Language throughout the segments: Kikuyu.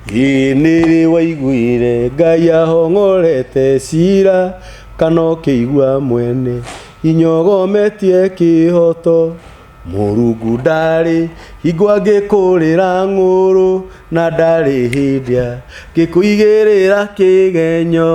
Ĩ nĩrĩ waiguire Ngai ahong'orete cira kana ũkĩigua mwene inyogometie kĩhoto Mũrungu ndarĩ hingo angĩkũrĩra ng'ũrũ na ndarĩ hĩndĩ angĩkũigĩrĩra kĩgenyo.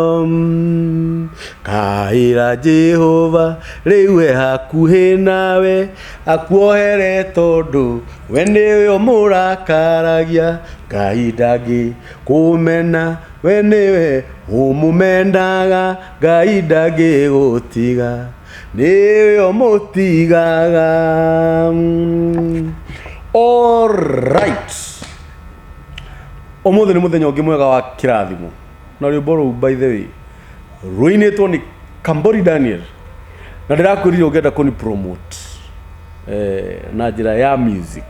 Kaĩra Jehova rĩu e hakuhĩ nawe akuohere tondũ we nĩwe ũmũrakaragia. Ngai ndangĩkũmena we nĩwe ũmũmendaga Ngai ndangĩgũtiga nĩwe ũmũtigaga. Alright. Ũmũthĩ nĩ mũthenya ũngĩ mwega wa kĩrathimo na rwĩmbo rũu by the way rũinĩtwo nĩ Kambori Daniel na ndĩrakwĩrire ũngĩenda kũni promote na njĩra ya music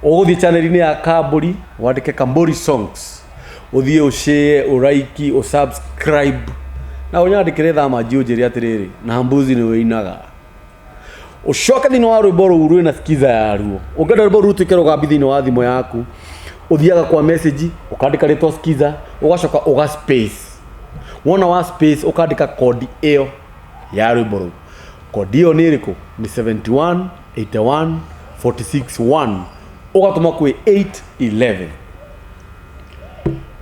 ũgũthiĩ channel-inĩ ya Kambori wandĩke Kambori Songs ũthiĩ ũshare ũraiki ũsubscribe na ũnyandĩkĩre thaa manji ũnjĩre atĩrĩrĩ na mbuzi nĩ wĩinaga ũcoke thĩinĩ wa rwĩmbo rũu rwĩna skiza yaruo ũngĩenda rwĩmbo rũu rũtuĩke rũgambi thĩinĩ wa thimũ yaku ũthiaga kwa message ũkandĩka rĩtwa skiza ũgacoka ũga space wona wa space ũkandĩka kodi ĩyo ya rwĩmbo rũu kodi ĩyo nĩ ĩrĩkũ nĩ 71 81 46 1 ũgatũma kwĩ 811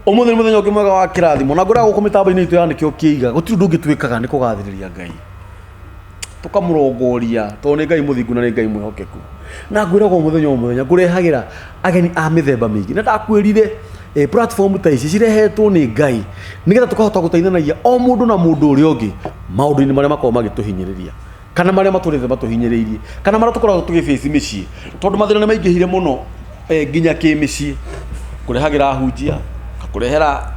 ũmũthĩ nĩ mũthenya ũngĩ mwega wa kĩrathimo na ngwĩraga gũkũ mĩtambo-inĩ itũ ya nĩkĩo kĩiga gũtirĩ ũndũ ũngĩ twĩkaga nĩ kũgathĩrĩria ngai tũkamũrongoria tondũ nĩ ngai mũthingu na nĩ ngai mwĩhokeku na ngwĩraga o mũthenya o mũthenya ngũrehagĩra ageni a mĩthemba mĩingĩ na ndakwĩrire platform ta ici cirehetwo nĩ ngai nĩgetha tũkahota gũteithanagia o mũndũ na mũndũ ũrĩa ũngĩ maũndũ-inĩ marĩa makoragwo magĩtũhinyĩrĩria kana marĩa matũrĩte matũhinyĩrĩirie kana marĩa tũkoragwo tũgĩbĩci mĩciĩ tondũ mathĩna nĩ maingĩhire mũno nginya kĩmĩciĩ ngũrehagĩra ahunjia ngakũrehera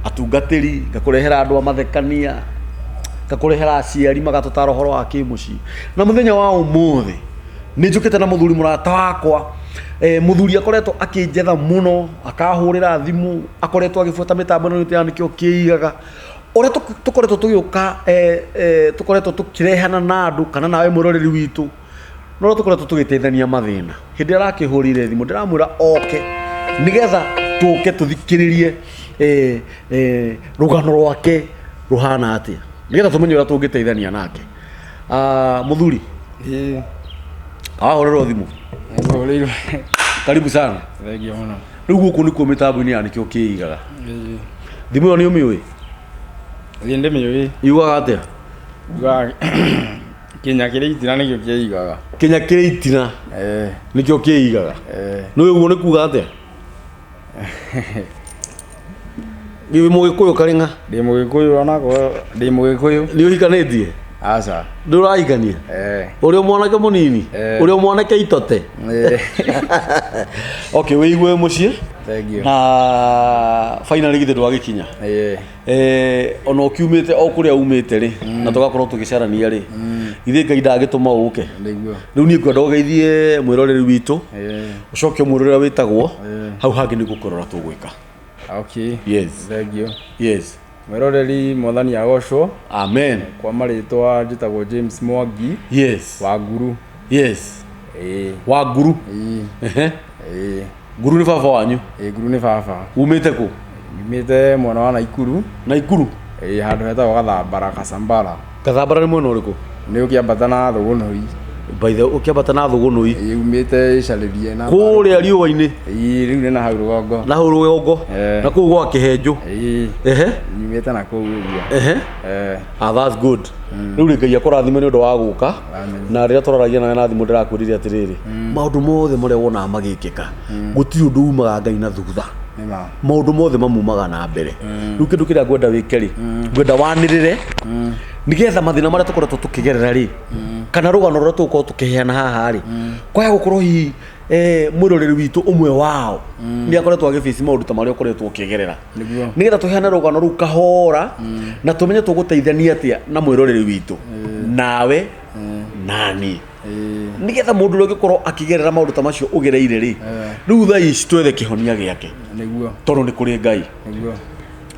atungatĩri ngakũrehera andũ a mathekania ngakũrehera aciari magatũtara ũhoro wa kĩmũciĩ na mũthenya wa ũmũthĩ nĩ njũkĩte na mũthuri mũrata wakwa mũthuri akoretwo akĩnjetha mũno akahũrĩra thimũ akoretwo agĩbuata mĩtambo ĩno ya nĩkĩo kĩigaga ũrĩa tũkoretwo tũgĩũka tũkoretwo tũkĩrehana na andũ kana nawe mwĩroreri witũ no ũrĩa tũkoretwo tũgĩteithania mathĩna hĩndĩ ĩrĩa arakĩhũrire thimũ ndĩramwĩra oke nĩgetha tũke tũthikĩrĩrie rũgano rwake rũhana atĩa nĩgetha tũmenye ũrĩa tũngĩteithania nake. Mũthuri wahũrĩrwo thimũ? Nĩhũrĩirwo. Karibu sana. Thengiũ mũno. Rĩu gũkũ nĩkuo mĩtambo-inĩ ya nĩkĩo kĩigaga. Thimũ ĩyo nĩ ũmĩũĩ? Ĩĩ ndĩmĩũĩ. Yugaga atĩa? Yugaga kĩnya kĩrĩ itina nĩkĩo kĩigaga. Kĩnya kĩrĩ itina nĩkĩo kĩigaga. Nĩ ũguo nĩ kuga atĩa? Wĩ mũgĩkũyũ karĩng'a? Ndĩ mũgĩkũyũ onakorwo ndĩ mũgĩkũyũ. Nĩ ũhikanĩtie? Aca. Ndũ ũrahikania? Ũrĩ o mwanake mũnini? Ũrĩ o mwanake itote? Okay, wĩigue mũciĩ? Thengiũ. Na finally githĩ ndwagĩkinya? Ona ũkiumĩte o kũrĩa umĩte rĩ, na tũgakorwo tũgĩcarania rĩ, githĩ Ngai ndagĩtũma ũke? Nĩguo. Rĩu niĩ ngwenda ũgeithie mwĩroreri witũ, ũcoke ũmwĩre ũrĩa wĩtagwo, hau hangĩ nĩ gũkũrora tũgwĩka. Okay. Yes. Thengiũ. Yes. Mwĩroreri mwathani agocwo. Amen. Kwa marĩtwa njĩtagwo James Mwangi. Yes. Wa Nguru. Yes. Ĩĩ. Wa Nguru. Ĩĩ. Ehe. Ĩĩ. Nguru nĩ baba wanyu? Ĩĩ Nguru nĩ baba. Umĩte kũ? Nyumĩte mwena wa Naikuru. Naikuru? Ĩĩ handũ hetagwo Gathambara, Kasambara. Gathambara nĩ mwena ũrĩkũ? Nĩ ũkĩambata na Thũgũnũi. By the ũkĩambata na Thũgũnũi. Ĩĩ umĩte Ĩcarĩrie na Kũrĩa riũa-inĩ. Ĩĩ rĩu nĩ na hau rũgongo. Na hau rũgongo. Na kũu gwa Kĩhenjũ. Ĩĩ. Ehe. Nyumĩte na kũu ũguo. Ehe. Ah, that's good. Rĩu rĩ Ngai akũrathime nĩ ũndũ wa gũka. Na rĩrĩa tũraragia nawe na thimũ ndĩrakwĩrire atĩrĩrĩ, maũndũ mothe marĩa wonaga magĩkĩka, gũtirĩ ũndũ umaga Ngai na thutha. Maũndũ mothe mamumaga na mbere. Rĩu kĩndũ kĩrĩa ngwenda wĩke rĩ, ngwenda wanĩrĩre nĩgetha mathĩna marĩa tũkoretwo tũkĩgerera rĩ, kana rũgano rũrĩa tũgũkorwo tũkĩheana haha rĩ, kwaya gũkorwo hihi mwĩroreri witũ ũmwe wao nĩ akoretwo agĩbĩci maũndũ ta marĩa ũkoretwo ũkĩgerera. Nĩgetha tũheane rũgano rũu kahora na tũmenye tũgũteithania atĩa na mwĩroreri witũ nawe nani nĩgetha mũndũ ũrĩa ũngĩkorwo akĩgerera maũndũ ta macio ũgereire rĩ, rĩu thaa ici twethe kĩhonia gĩake tondũ nĩ kũrĩ Ngai.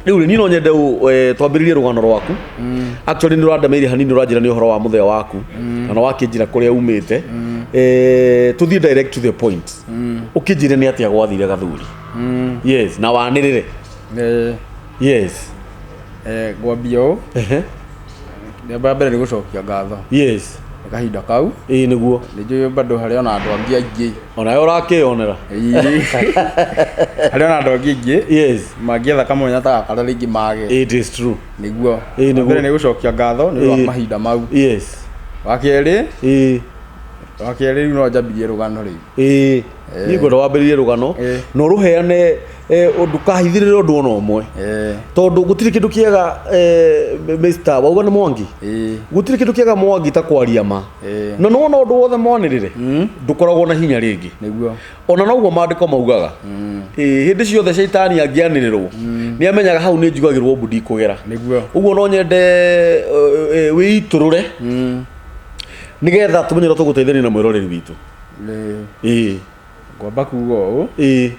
Rĩu rĩ, niĩ no nyende twambĩrĩrie rũgano rwaku. Actually nĩ ũrandemeire hanini ũranjĩra nĩ ũhoro wa mũthee waku na nĩ wakĩnjĩra kũrĩa umĩte. Tũthiĩ direct to the point. Ũkĩnjĩre nĩ atĩa gwathire Gathuri? Yes, na wanĩrĩre. Yes. Ngwambia ũũ. Rĩa mbere nĩ gũcokia ngatho. Yes. Nĩ kahinda kau. Ĩĩ nĩguo. Nĩ njũĩ bado harĩ ona andũ angĩ aingĩ. Onawe ũrakĩyonera. Harĩ ona andũ angĩ aingĩ. Yes. Mangĩetha kamwenya ta gaka na rĩngĩ mage. It is true. Nĩguo. Ĩĩ nĩguo. Wa mbere nĩ gũcokia ngatho nĩ ũndũ wa mahinda mau. Yes. Wa kerĩ. Ĩĩ. Wa kerĩ rĩu no njambirie rũgano rĩu. Ĩĩ. Niĩ ngwenda wambĩrĩrie rũgano na ũrũheane ndũkahithĩrĩre ũndũ ona ũmwe. Tondũ gũtirĩ kĩndũ kĩega Mr. Wauga nĩ Mwangi? Gũtirĩ kĩndũ kĩega Mwangi ta kwaria ma. Na nĩwona ũndũ wothe mwanĩrĩre ndũkoragwo na hinya rĩngĩ. Nĩguo. Ona noguo maandĩko maugaga. Ĩĩ, hĩndĩ ciothe caitani angĩanĩrĩrwo nĩ amenyaga hau nĩ njugagĩrwo mbu ndikũgera. Nĩguo. Ũguo no nyende wĩitũrũre nĩgetha tũmenye ũrĩa tũgũteithania na mwĩroreri witũ. Ĩĩ. Ngwamba kuga ũũ. Ĩĩ.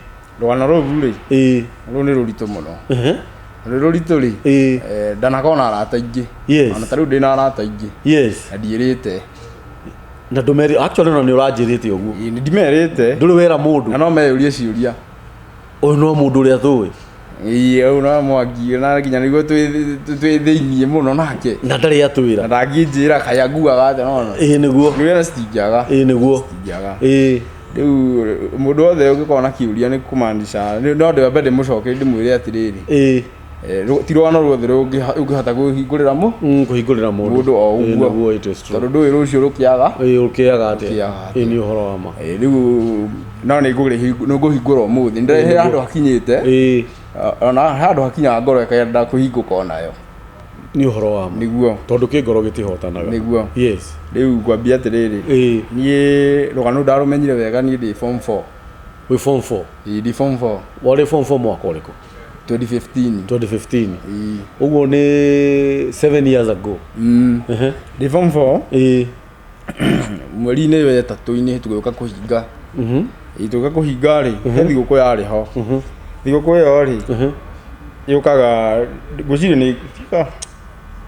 Rũgano rũu rĩ. Ĩĩ. Rũu nĩ rũritũ mũno. Nĩ rũritũ rĩ. Ĩĩ. Ndanakorwo na arata aingĩ. Yes. Ona ta rĩu ndĩna arata aingĩ. Yes. Na ndiĩrĩte. Na ndũmeri actually ona nĩ ũranjĩrĩte ũguo. Ĩĩ, nĩ ndimerĩte. Ndũrĩ wera mũndũ. Na no meyũrie ciũria. Ũyũ no mũndũ ũrĩa tũĩ. Ĩĩ, ũyũ no Mwangi, na nginya nĩguo twĩ thĩiniĩ mũno nake. Na ndarĩ atwĩra. Na ndangĩnjĩra kaĩ anguaga atĩa nona. Ĩĩ nĩguo. Ciũria na citingĩaga. Ĩĩ nĩguo. Citingĩaga. Ĩĩ. Rĩu mũndũ wothe ũngĩkorwo na kĩũria nĩ kũmaanisha no ndĩambe ndĩmũcokerie ndĩmwĩre atĩrĩrĩ. Ĩĩ. Ti rũgano ruothe rũngĩhota kũhingũrĩra Kũhingũrĩra mũndũ. Mũndũ o Ĩĩ, ũguo. nĩguo, it is true. Tondũ ndũĩ rũciũ rũkĩaga. Ĩĩ, rũkĩaga atĩa. Rũkĩaga atĩa. Ĩĩ, nĩ ũhoro wa ma. Ĩĩ, rĩu no nĩ ngũhingũra ũmũthĩ. Nĩ he handũ hakinyĩte. Ĩĩ. Ona handũ hakinyaga ngoro ĩkenda kũhingũka onayo. Nĩ ũhoro wa ma. Nĩguo. Tondũ kĩ ngoro gĩtihotanaga. Nĩguo. Yes. Rĩu ngwambia atĩrĩrĩ. Ĩĩ. Niĩ rũgano ndarũmenyire wega niĩ ndĩ form 4. Wĩ form 4? Ĩĩ, ndĩ form 4. Warĩ form 4 mwaka ũrĩkũ? 2015. 2015. Ĩĩ. Ũguo nĩ 7 years ago. Ndĩ form 4. Ĩĩ. Mweri-inĩ wa ĩtatũ-inĩ tũgĩũka kũhinga. Ĩĩ, tũgĩũka kũhinga rĩ, he thigũkũ yarĩ ho. Thigũkũ ĩyo rĩ, yũkaga ngwĩciria nĩ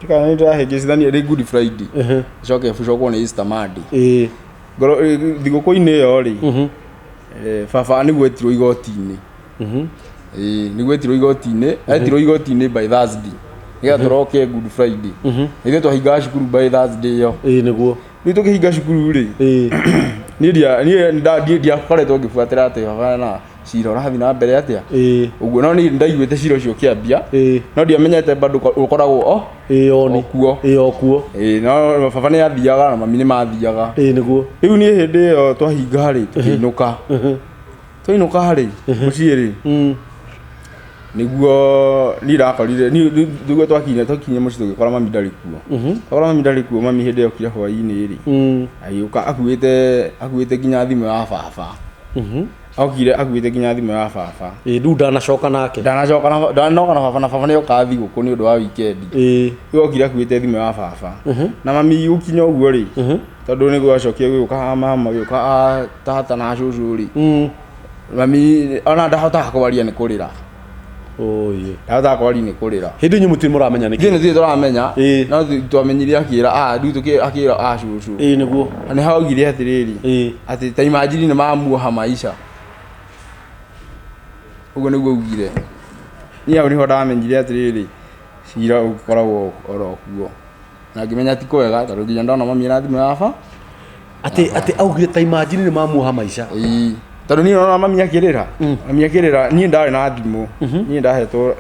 tika nĩ ndĩrahĩngĩcithania nĩ Good Friday. Ĩcoke ĩcokwo nĩ Easter Monday. Ĩĩ. Ngoro thigũkũ-inĩ ĩyo rĩ, baba nĩguo etirwo igoti-inĩ. Ĩĩ, nĩguo etirwo igoti-inĩ, etirwo igoti-inĩ by Thursday. Nĩgetha tũroke Good Friday. Ithuĩ twahingaga cukuru by Thursday ĩyo. Ĩĩ nĩguo. Rĩu tũkĩhinga cukuru rĩ, Ĩĩ. niĩ ndiakoretwo ngĩbuatĩra atĩ baba na cira ũrathiĩ na mbere atĩa. Ĩĩ. Ũguo no niĩ ndaiguĩte cira ũcio ũkĩambia. Ĩĩ. No ndiamenyete bado ũkoragwo o Ĩĩ oni. O kuo. Ĩĩ o kuo. Ĩĩ, no baba nĩ athiaga na mami nĩ mathiaga. Ĩĩ nĩguo. Rĩu niĩ hĩndĩ ĩyo twahinga rĩ, tũkĩinũka. Twainũka rĩ, mũciĩ rĩ, nĩguo niĩ ndakorire, nĩguo twakinya mũciĩ tũgĩkora mami ndarĩ kuo. Twakora mami ndarĩ kuo, mami hĩndĩ ĩyo okire hwaĩ-inĩ rĩ, agĩũka akuĩte nginya thimũ ya baba. Okire akuĩte nginya thimũ ya baba. Ĩĩ, rĩu ndanacoka nake. Ndanacoka na ndanoka na baba, na baba nĩ okaga thigũkũ nĩ ũndũ wa weekend. Ĩĩ. Rĩu okire akuĩte thimũ ya baba. Na mami gũkinya ũguo rĩ, tondũ nĩguo acokire gũgĩũka a mama, gũgĩũka a tata na cũcũ rĩ, mami ona ndahotaga kwaria nĩ kũrĩra. Oye. Ndahotaga kwaria nĩ kũrĩra. Hĩndĩ inyuĩ mũtirĩ mũramenya nĩkĩ? Ithuĩ nĩthuĩ tũramenya, Ĩĩ. no twamenyire akĩra, rĩu akĩra a cũcũ. Ĩĩ nĩguo. Na nĩ haugire atĩrĩrĩ, Ĩĩ. atĩ ta imagine nĩ mamuoha maica. Ũguo nĩguo augire. Niĩ hau nĩho ndamenyire atĩrĩrĩ, cira ũkoragwo oro kuo. Na ngĩmenya ti kwega, tondũ nginya ndona mami ena thimũ ya baba. Atĩ augire ta imagine nĩ mamuoha maica. Ĩĩ. Tondũ niĩ ndona mami akĩrĩra, mami akĩrĩra, niĩ ndarĩ na thimũ. Niĩ ndahetwo,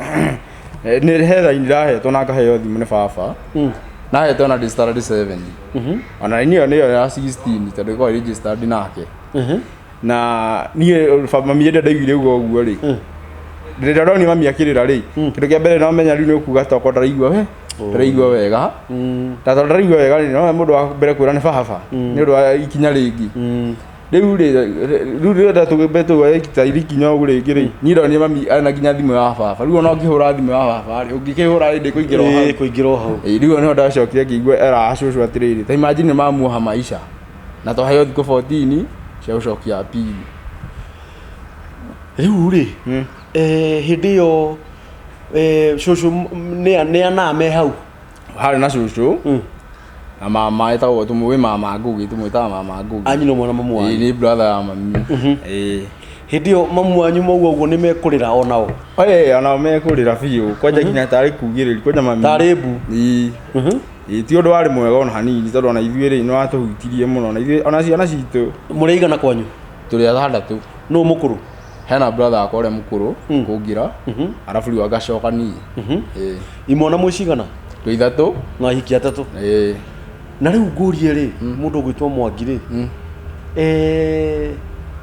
nĩ he raini ndahetwo na ngaheo thimũ nĩ baba. Ndahetwo na ndĩ standard 7. Ona niĩ ĩyo nĩyo ya 16 tondũ ĩkoragwo ĩ registered nake. Na niĩ mami hĩndĩ ĩrĩa ndaiguire ũguo ũguo rĩ, rĩrĩa ndonire mami akĩrĩra rĩ, kĩndũ kĩa mbere no menya rĩu nĩ ũkuga tokorwo ndaraigua we, ndaraigua wega. Na tondũ ndaraigua wega rĩ, no mũndũ wa mbere kwĩra nĩ baba, nĩ ũndũ wa ikinya rĩngĩ. Rĩu rĩ, rĩu rĩrĩa tũgĩmbe tũgoya ta ikinya ũguo rĩngĩ rĩ, niĩ ndonire mami ena nginya thimũ ya baba. Rĩu ona ũngĩhũra thimũ ya baba rĩ, ũngĩkĩhũra rĩ, ndĩkũingĩra o hau. Ĩĩ, kũingĩra o hau. Ĩĩ, rĩu nĩho ndacokire ngĩigua era cũcũ atĩrĩrĩ, ta imagine nĩ mamuoha maica. Na twaheo thikũ 14 cia gũcokia appeal. Rĩu rĩ, hĩndĩ ĩyo, cũcũ nĩ ana me hau? Harĩ na cũcũ, na mama etagwo tũmũĩ mama Ngũgĩ, tũmwĩtaga mama Ngũgĩ. Anyina mwana mamu wanyu. Ĩĩ, nĩ brother ya mami. Ĩĩ. Hĩndĩ ĩyo mamu wanyu mauga ũguo nĩ mekũrĩra onao? Ĩĩ, onao mekũrĩra biũ, kwanja nginya tarĩ kugĩrĩria kwanja mami. Tarĩ mbu. Ĩĩ. Ĩĩ, ti ũndũ warĩ mwega ona hanini, tondũ ona ithuĩ rĩ, nĩ watũhutirie mũno, na ithuĩ ona ciana citũ. Mũrĩ aigana kwanyu? Tũrĩ atandatũ. Nũ mũkũrũ? Hena brother wakwa ũrĩa mũkũrũ kũngĩra, arabu rĩu agacoka niĩ. Ĩĩ. Imwana mwĩ cigana? Twĩ ithatũ. Na ahiki atatũ? Ĩĩ. Na rĩu ngũrie rĩ, mũndũ ũgwĩtwo Mwangi rĩ,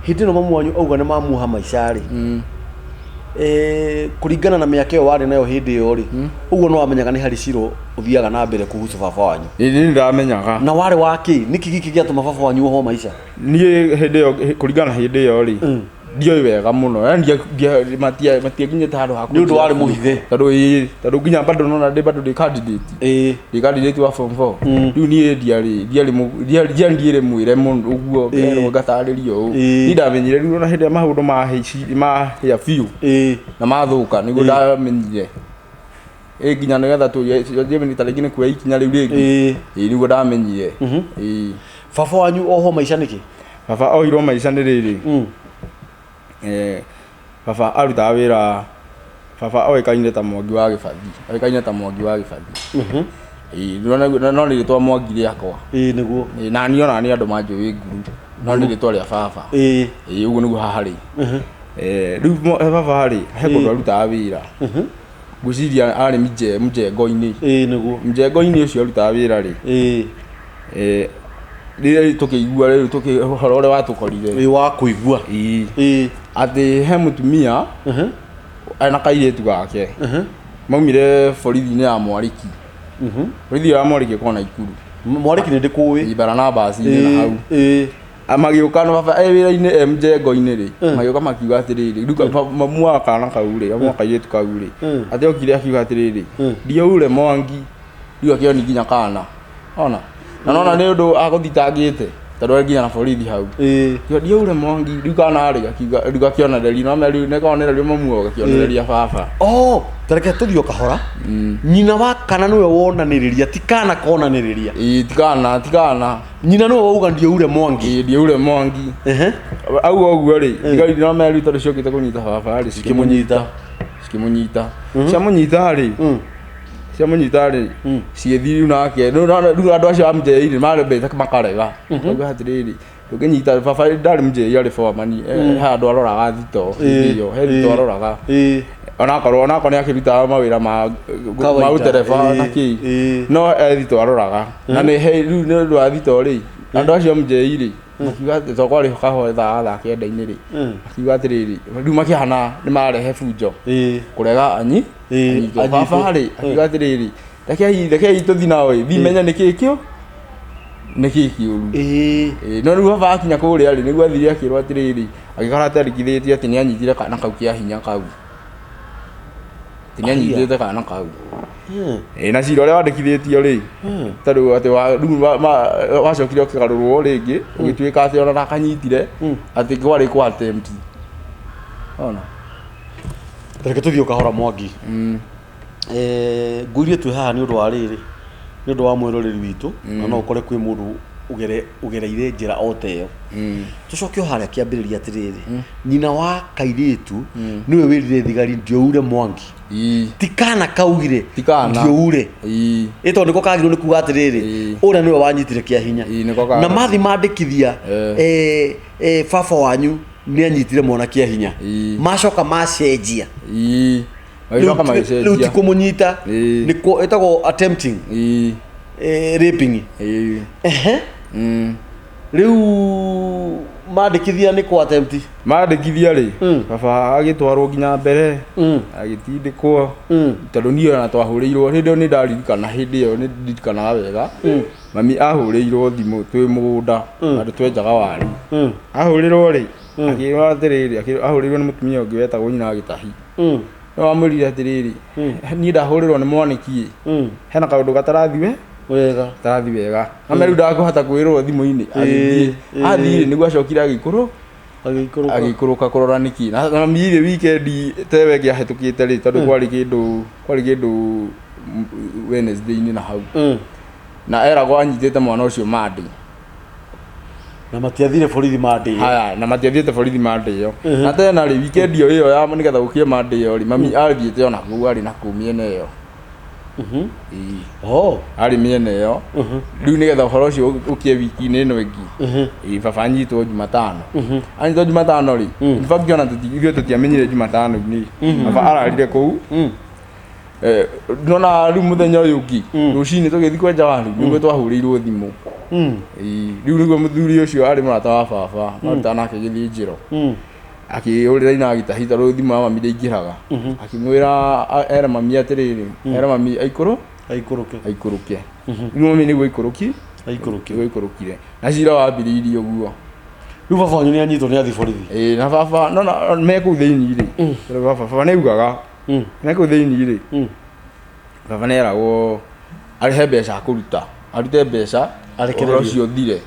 hĩndĩ ĩno mamu wanyu auga nĩ mamuoha maica rĩ, kũringana na mĩaka ĩyo warĩ nayo hĩndĩ ĩyo rĩ, ũguo nĩ wamenyaga nĩ harĩ cira ũthiaga na mbere kuhusu baba wanyu? Ĩĩ, nĩ ndamenyaga. Na warĩ wa kĩ? Nĩkĩ gĩkĩ gĩatũma baba wanyu ohwo maica? Niĩ hĩndĩ ĩyo, kũringana na hĩndĩ ĩyo rĩ, ndiũĩ wega mũno, yani matiakinyĩte handũ ha Nĩ ũndũ warĩ mũhithe. Tondũ ĩĩ, tondũ nginya bado nona ndĩ bado ndĩ candidate. Ndĩ candidate wa form 4. Rĩu niĩ ndiarĩ ndiarĩ ndiarĩ ndiarĩ mwĩre mũno ũguo, ngerwo ngatarĩrio ũũ. Niĩ ndamenyire rĩu ona hĩndĩ ĩrĩa maũndũ mahĩa biũ na mathũka nĩguo ndamenyire. Ĩĩ, nginya nĩgetha tũnjie ta rĩngĩ nĩ kuoya ikinya rĩu rĩngĩ. Ĩĩ, nĩguo ndamenyire. Ĩĩ. Baba wanyu ohwo maica nĩkĩ? Baba ohirwo maica nĩ rĩrĩ. Baba arutaga wĩra, baba oĩkaine ta Mwangi wa Gĩbathi. Oĩkaine ta Mwangi wa Gĩbathi. Ĩĩ, no nĩ rĩtwa Mwangi rĩakwa. Ĩĩ, nĩguo. Ĩĩ, na niĩ ona nĩ andũ manjũĩ nguru. No nĩ rĩtwa rĩa baba. Ĩĩ, ũguo nĩguo haha rĩ. Rĩu baba rĩ, he kũndũ arutaga wĩra. Ngwĩciria arĩ mjengo-inĩ. Ĩĩ, nĩguo. Mjengo-inĩ ũcio arutaga wĩra rĩ. Rĩrĩa tũkĩigua rĩu ũhoro ũrĩa watũkorire. Ĩĩ, wa kũigua. Ĩĩ. Ĩĩ. Atĩ he mũtumia ena kairĩtu gake. Maumire borithi-inĩ ya Mwarĩki. Borithi ya Mwarĩki ĩkoragwo Naikuru. Mwarĩki nĩ ndĩkũĩ. Ĩĩ, Barnabas-inĩ na hau. Ĩĩ. Magĩũka na baba e wĩra-inĩ e mjengo-inĩ rĩ, magĩũka makiuga atĩrĩrĩ, rĩu mamu wa kana kau rĩ, mamu wa kairĩtu kau rĩ, atĩ okire akiuga atĩrĩrĩ, ndiaure Mwangi, rĩu akĩoni nginya kana. Ona? Na nona nĩ ũndũ agũthitangĩte, tondũ arĩ nginya na borithi hau. Akiuga, ndiaure Mwangi, rĩu kana rĩ, akiuga, rĩu akĩonereria, no rĩu nĩ konererio mamu wao, akĩonereria baba. Oh, ta reke tũthiĩ o kahora. Nyina wa kana nĩwe wonanĩrĩria, ti kana konanĩrĩria. Ĩĩ, ti kana, ti kana. Nyina nĩwe wauga ndiaure Mwangi. Ĩĩ, ndiaure Mwangi. Auga ũguo rĩ, thigari no merĩ tondũ ciokĩte kũnyita baba rĩ, Cikĩmũnyita. Cikĩmũnyita. Ciamũnyita rĩ, ciamũnyita rĩ, cigĩthiĩ rĩu nake. Rĩu rĩu andũ acio a mjei-rĩ, marembete makarega. Makauga atĩrĩrĩ, ndũngĩnyita baba ndarĩ mjei arĩ foreman, he handũ aroraga thito, hĩndĩ ĩyo, he thito aroraga. Onakorwo nĩ akĩrutaga mawĩra ma ũtereba na kĩ, no he thito aroraga. Na nĩ he rĩu nĩ ũndũ wa thito rĩ, andũ acio a mjei rĩ, makiuga atĩ to kwarĩ kahũa thaa kenda-inĩ rĩ, makiuga atĩrĩrĩ, rĩu makĩhana nĩ marehe bunjo. Kũrega anyitwo. Anyitwo. Baba rĩ, akiuga atĩrĩrĩ, rekei tũthiĩ nao ĩ, thiĩ menye nĩkĩ kĩu, nĩkĩ kĩũru. No rĩu baba akinya kũrĩa rĩ, nĩguo athire akĩrwo atĩrĩrĩ, agĩkora atandĩkithĩtie atĩ nĩ anyitire kana kau kĩa hinya kau. Atĩ nĩ anyitĩte kana kau. Ĩĩ, na cira ũrĩa wandĩkithĩtio rĩ, tondũ atĩ rĩu wacokire ũkĩgarũrwo rĩngĩ, ũgĩtuĩka atĩ ona ndakanyitire, atĩ kwarĩ kwa attempt. Ona. Reke tũthiĩ o kahora Mwangi. Ngũirie twĩ haha nĩ ũndũ wa rĩrĩ, nĩ ũndũ wa mwĩroreri witũ, na no ũkore kwĩ mũndũ ũgereire njĩra o ta ĩyo. Tũcoke o harĩa kĩambĩrĩria atĩrĩrĩ, nyina wa kairĩtu nĩwe wĩrire thigari ndioure Mwangi. Ti kana kaugire Ti kana. ndioure. Ĩ tondũ nĩko kagĩrĩirwo nĩ kuga atĩrĩrĩ, ũrĩa nĩwe wanyitire kĩa hinya. Nĩko kagĩrĩirwo. Na mathi mandĩkithia, baba wanyu nĩ anyitire mwana kĩa hinya. Macoka macenjia. Magĩcoka Rĩu ti magĩcenjia. kũmũnyita. Nĩ ĩtagwo attempting. Raping. Rĩu mandĩkithia nĩ kwa attempt. Mandĩkithia rĩ, baba agĩtwarwo nginya mbere, agĩtindĩkwo. Tondũ niĩ ona twahũrĩirwo, hĩndĩ ĩyo nĩ ndaririkana, hĩndĩ ĩyo nĩ ndirikanaga wega. Mami ahũrĩirwo thimũ twĩ mũgũnda, handũ twenjaga waru. Ahũrĩrwo rĩ, akĩrwo atĩrĩrĩ, ahũrĩirwo nĩ mũtumia ũngĩ wetagwo nyina wa Gĩtahi. No amwĩrire atĩrĩrĩ, niĩ ndahũrĩrwo nĩ mwanĩki ĩ, hena kaũndũ gatarathi we? Wega. Gatarathi wega. Na rĩu ndakũhota kwĩrwo thimũ-inĩ. Agĩthiĩ. Athiĩ nĩguo acokire agĩikũrũ. Agĩikũrũka. Agĩikũrũka kũrora nĩkĩ. Na mami rĩ weekend tewe ĩngĩ ahĩtũkĩte rĩ, tondũ kwarĩ kĩndũ Wednesday-inĩ na hau. Na eragwo anyitĩte mwana ũcio Monday. Na matiathire borithi mandĩo. Haya, na matiathiĩte borithi mandĩo. Na tena rĩ, weekend ĩyo ĩyo ya nĩgetha gũkie mandĩo rĩ, mami athiĩte ona kũu, arĩ na kũu mĩena ĩyo. Ĩĩ. Oh. Arĩ mĩena ĩyo. Rĩu nĩgetha ũhoro ũcio ũkie wiki-inĩ ĩno ĩngĩ. Ĩĩ, baba anyitwo Jumatano. Anyitwo Jumatano rĩ, in fact ona ithuĩ tũtiamenyire Jumatano-inĩ. Baba ararire kũu. Nona rĩu mũthenya ũyũ ũngĩ rũcinĩ tũgĩthiĩ kwenja waru nĩguo twahũrĩirwo thimũ. Ĩĩ, rĩu nĩguo mũthuri ũcio arĩ mũrata wa baba marutaga nake gĩthĩnjĩro, akĩhũrĩra ina gĩtahi tondũ thimũ ya mami ndĩingĩraga, akĩmwĩra era mami atĩrĩrĩ, era mami aikũrũ Aikũrũke. Aikũrũke. Rĩu mami nĩguo aikũrũki Aikũrũke. Nĩguo aikũrũkire na cira wambĩrĩirie ũguo. Rĩu baba wanyu nĩ anyitwo nĩ athi borithi. Ĩĩ, na baba nona me kũu thĩinĩ rĩ, tondũ baba nĩ augaga me kũu thĩinĩ rĩ, baba nĩ eragwo arĩhe mbeca akũruta, arute mbeca Arekererio. ũhoro ũcio ũthire,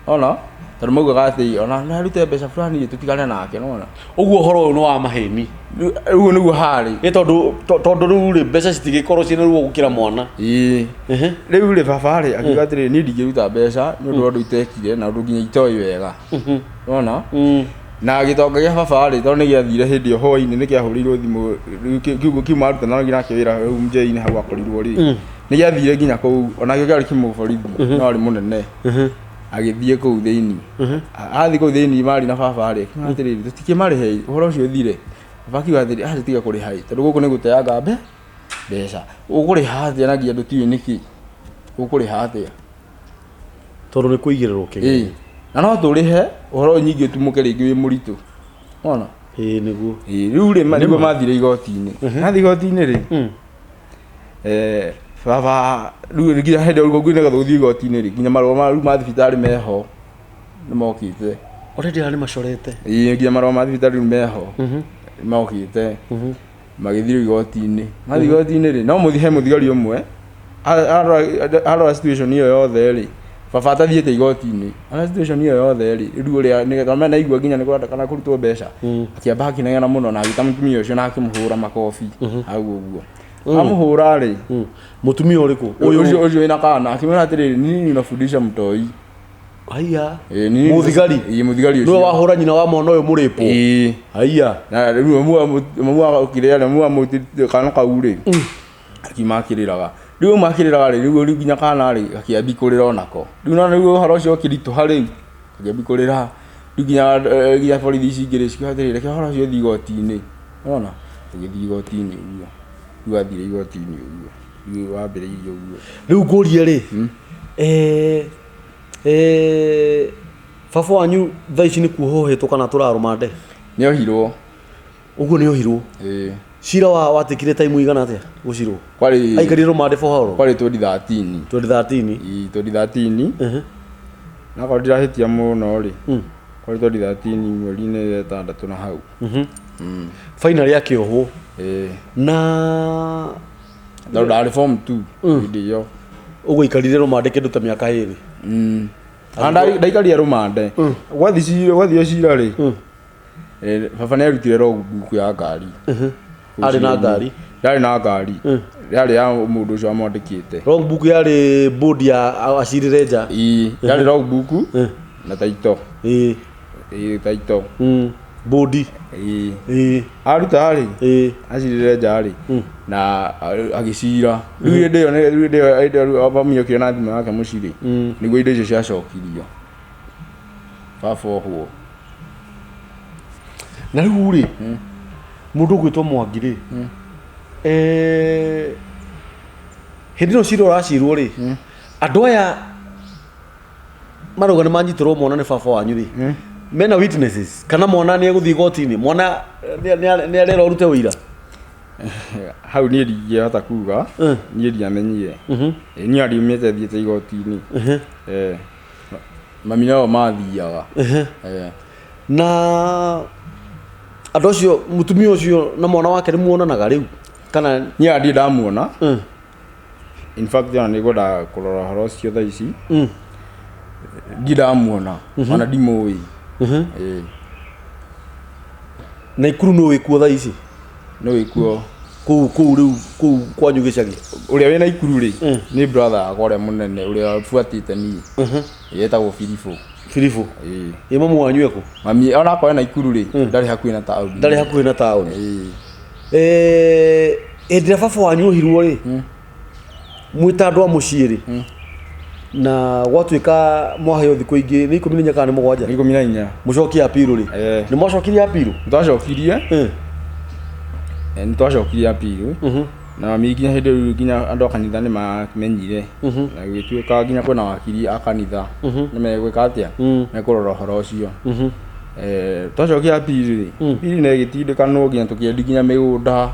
ona tondũ maugaga atĩ ona nĩ arute mbeca fulani tũtigane nake, nona. Ũguo ũhoro ũyũ nĩ wa maheni. Rĩu nĩguo harĩ. Ĩ tondũ rĩu rĩ, mbeca citingĩkorwo ciĩna ruo gũkĩra mwana. Ĩĩ. Rĩu rĩ, baba rĩ akiuga atĩrĩrĩ, niĩ ndingĩruta mbeca nĩ ũndũ wa ũndũ itekire na ũndũ nginya itoĩ wega, nona. Na gĩtonga gĩa baba rĩ, tondũ nĩ gĩathire hĩndĩ ĩyo hwainĩ, nĩ kĩahũrĩirwo thimũ rĩu kiu marutanagia nake wĩra hau njei-inĩ hau akorirwo rĩ, nĩ gĩathire nginya kũu, onakĩo kĩarĩ kĩmũborithi no arĩ mũnene, agĩthiĩ kũu thĩinĩ. Athiĩ kũu thĩinĩ marĩ na baba rĩ, akiuga atĩrĩrĩ, tũtikĩmarĩhe ũhoro ũcio ũthire. Baba akiuga atĩrĩrĩ, aca tiga kũrĩha ĩ, tondũ gũkũ nĩ gũteanga mbeca, ũkũrĩha atĩa na nginya ndũtiũĩ nĩkĩ ũkũrĩha atĩa? Tondũ nĩ kũigĩrĩrwo kĩgerio. Ĩĩ, na no tũrĩhe ũhoro ũyũ nyingĩ ũtumũke rĩngĩ wĩ mũritũ, wona. Ĩĩ, nĩguo. Ĩĩ, rĩu rĩ nĩguo mathire igoti-inĩ, mathiĩ igoti-inĩ rĩ, baba rĩu nginya hĩndĩ ĩyo nĩgetha ũthiĩ igoti-inĩ rĩ, nginya marũa ma rĩu ma thibitarĩ meho nĩ mokĩte. Already nĩ macorete. Ĩĩ, nginya marũa ma thibitarĩ rĩu meho nĩ mokĩte, magĩthiĩ rĩu igoti-inĩ. Mathiĩ igoti-inĩ rĩ, no mũthi he mũthigari ũmwe arora situation ĩyo yothe rĩ, baba atathiĩte igoti-inĩ, arora situation ĩyo yothe rĩ, rĩu ũrĩa nĩgetha naigua nginya nĩ kũrendekana kũrutwo mbeca, akĩamba akĩnegena mũno na agĩta mũtumia ũcio na akĩmũhũra makobi hau ũguo. Amũhũra rĩ, Mũtumia ũrĩkũ? Ũyũ ũcio wĩna kana, akĩmwĩra atĩrĩrĩ, nini unafundisha mtoi. Haiya. Ĩĩ, nini. Mũthigari? Ĩĩ, mũthigari Nĩwe ũcio. wahũra nyina wa mwana ũyũ mũrĩpwo? Ĩĩ. Haiya. Na rĩu mamu wa kĩrĩa mamu wa mũti kana kau rĩ, akiuma akĩrĩraga. Rĩu auma akĩrĩraga rĩ, rĩu nginya kana rĩ gakĩambi kũrĩra onako. Rĩu nona rĩu ũhoro ũcio ũkĩritũha rĩu, gakĩambi kũrĩra. Rĩu nginya borithi ici ingĩ rĩ cikiuga atĩrĩrĩ, reke ũhoro ũcio ũthiĩ igoti-inĩ. Nĩwona? Ũgĩthiĩ igoti-inĩ ũguo. Rĩu wathire igoti-inĩ ũguo. Rĩu wambĩrĩirie ũguo. Rĩu ngũrie rĩ, baba wanyu thaa ici nĩ kuohwo ohetwo kana tũrarũmande? Nĩ ohirwo. Ũguo nĩ ohirwo. Ĩĩ. Cira watikire time igana atĩa gũcirwo? Kwarĩ Aikarire rũmande for how long? Kwarĩ 2013. 2013. Ĩĩ, 2013. Na korwo ndirahĩtia mũno rĩ, kwarĩ 2013 mweri-inĩ ĩtandatũ na hau. Finally akĩohwo. Ĩĩ. Na Tondũ ndarĩ form 2 hĩndĩ ĩyo. Ũguo aikarire rũmande kĩndũ ta mĩaka ĩrĩ. Na ndaikarire rũmande. Gwathiĩ cira, gwathio cira rĩ, baba nĩ arutire logbook ya ngari. Arĩ na ngari? Ndarĩ na ngari. Yarĩ ya mũndũ ũcio wamwandĩkĩte. Logbook yarĩ board ya acirĩre nja. Ĩĩ, yarĩ logbook na title. Ĩĩ, title. Board. Ĩĩ. Ĩĩ. Aruta rĩ, Ĩĩ. acirĩre nja rĩ, na agĩcira. Rĩu hĩndĩ ĩyo rĩu hĩndĩ ĩyo hĩndĩ ĩyo mami okire na thimũ yake mũciĩ rĩ, nĩguo indo icio ciacokirio. Baba ohwo. Na rĩu rĩ, mũndũ ũgwĩtwo Mwangi rĩ, hĩndĩ ĩno cira ũracirwo rĩ, andũ aya marauga nĩ manyitĩrwo mwana nĩ baba wanyu rĩ, mena witnesses kana mwana nĩ egũthiĩ igoti-inĩ, mwana nĩ arera ũrute ũira? Hau niĩ ndingĩhota kuga, niĩ ndiamenyire. Niĩ ndiumĩte thiĩte igoti-inĩ. Mami nao mathiaga. Na andũ acio, mũtumia ũcio na mwana wake nĩ muonanaga rĩu kana? Niĩ ndirĩ ndamuona. In fact ona nĩ ngwendaga kũrora ũhoro ũcio thaa ici. Ndirĩ ndamuona, ona ndimũĩ. Ĩĩ. Naikuru nũ wĩkuo thaa ici? Nũ wĩkuo? Kũu kũu rĩu kũu kwanyu gĩcagi? Ũrĩa wĩ Naikuru rĩ, nĩ brother yakwa ũrĩa mũnene, ũrĩa buatĩte niĩ. Etagwo Biribũ. Biribũ? Ĩĩ. Ĩ mamu wanyu ekũ? Mami onakorwo e Naikuru rĩ, ndarĩ hakuhĩ na taũni. Ndarĩ hakuhĩ na taũni. Ĩĩ. Hĩndĩ ĩrĩa baba wanyu ohirwo rĩ, mwĩ ta andũ a mũciĩ rĩ, na gwatuĩka mwaheo thikũ ingĩ nĩ 14 kana nĩ 7? Nĩ 14. Mũcokie appeal rĩ, Eh. nĩ mwacokirie appeal? Nĩtwacokirie. Nĩtwacokirie appeal. Na mami nginya hĩndĩ ĩyo nginya andũ a kanitha nĩ mamenyire. Na gũgĩtuĩka nginya kwĩna wakiri a kanitha. Nĩ megwĩka atĩa? Mekũrora ũhoro ũcio. Twacokia appeal rĩ, appeal nĩ ĩgĩtindĩkanwo nginya tũkĩendia nginya mĩgũnda.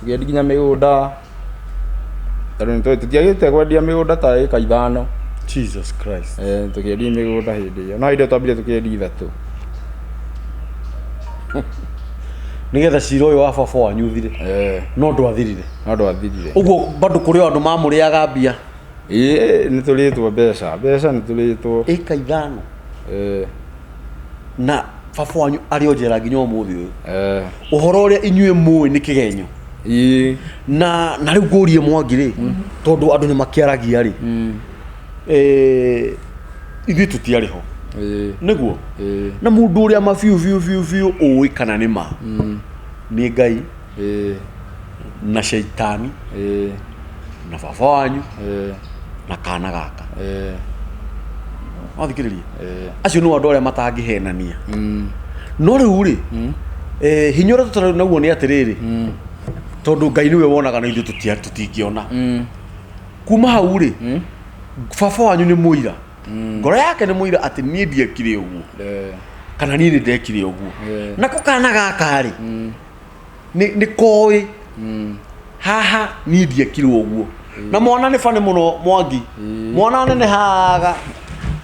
Tũkĩendia nginya mĩgũnda. Tondũ tũtiagĩte kwendia mĩgũnda ta ĩka 5. Jesus Christ. Tũkĩendia mĩgũnda hĩndĩ ĩyo. No hĩndĩ ĩyo twambire tũkĩendia 3. Nĩgetha cira ũyũ wa baba wanyu ũthire. No ndwathirire. No ndwathirire. Ũguo bado kũrĩ o andũ mamũrĩaga mbia. Ĩĩ, nĩ tũrĩtwo mbeca. Mbeca nĩ tũrĩtwo. Ĩka 5. Na baba wanyu arĩ o njera nginya ũmũthĩ ũyũ. Ũhoro ũrĩa inyuĩ mũĩ nĩ kĩgenyo. Ĩĩ. Na rĩu ngũrie Mwangi rĩ, tondũ andũ nĩ makĩaragia rĩ, ithuĩ tũtiarĩ ho. Nĩguo? Na mũndũ ũrĩa ma biũ biũ biũ biũ ũĩ kana nĩ ma, nĩ Ngai, na shaitani, na baba wanyu, na kana gaka. Wathikĩrĩria? Acio nĩ andũ arĩa matangĩhenania. No rĩu rĩ, hinya ũrĩa tũtarĩ naguo nĩ atĩrĩrĩ, tondũ Ngai nĩwe wonaga na ithuĩ tũtingĩona. Kuma hau rĩ, baba wanyu nĩ mũira. Ngoro yake nĩ mũira atĩ niĩ ndiekire ũguo. Kana niĩ nĩ ndekire ũguo. Nako kana gaka rĩ, nĩ koĩ. Haha niĩ ndiekire ũguo. Na mwana nĩ bani mũno Mwangi. Mwana nene haga.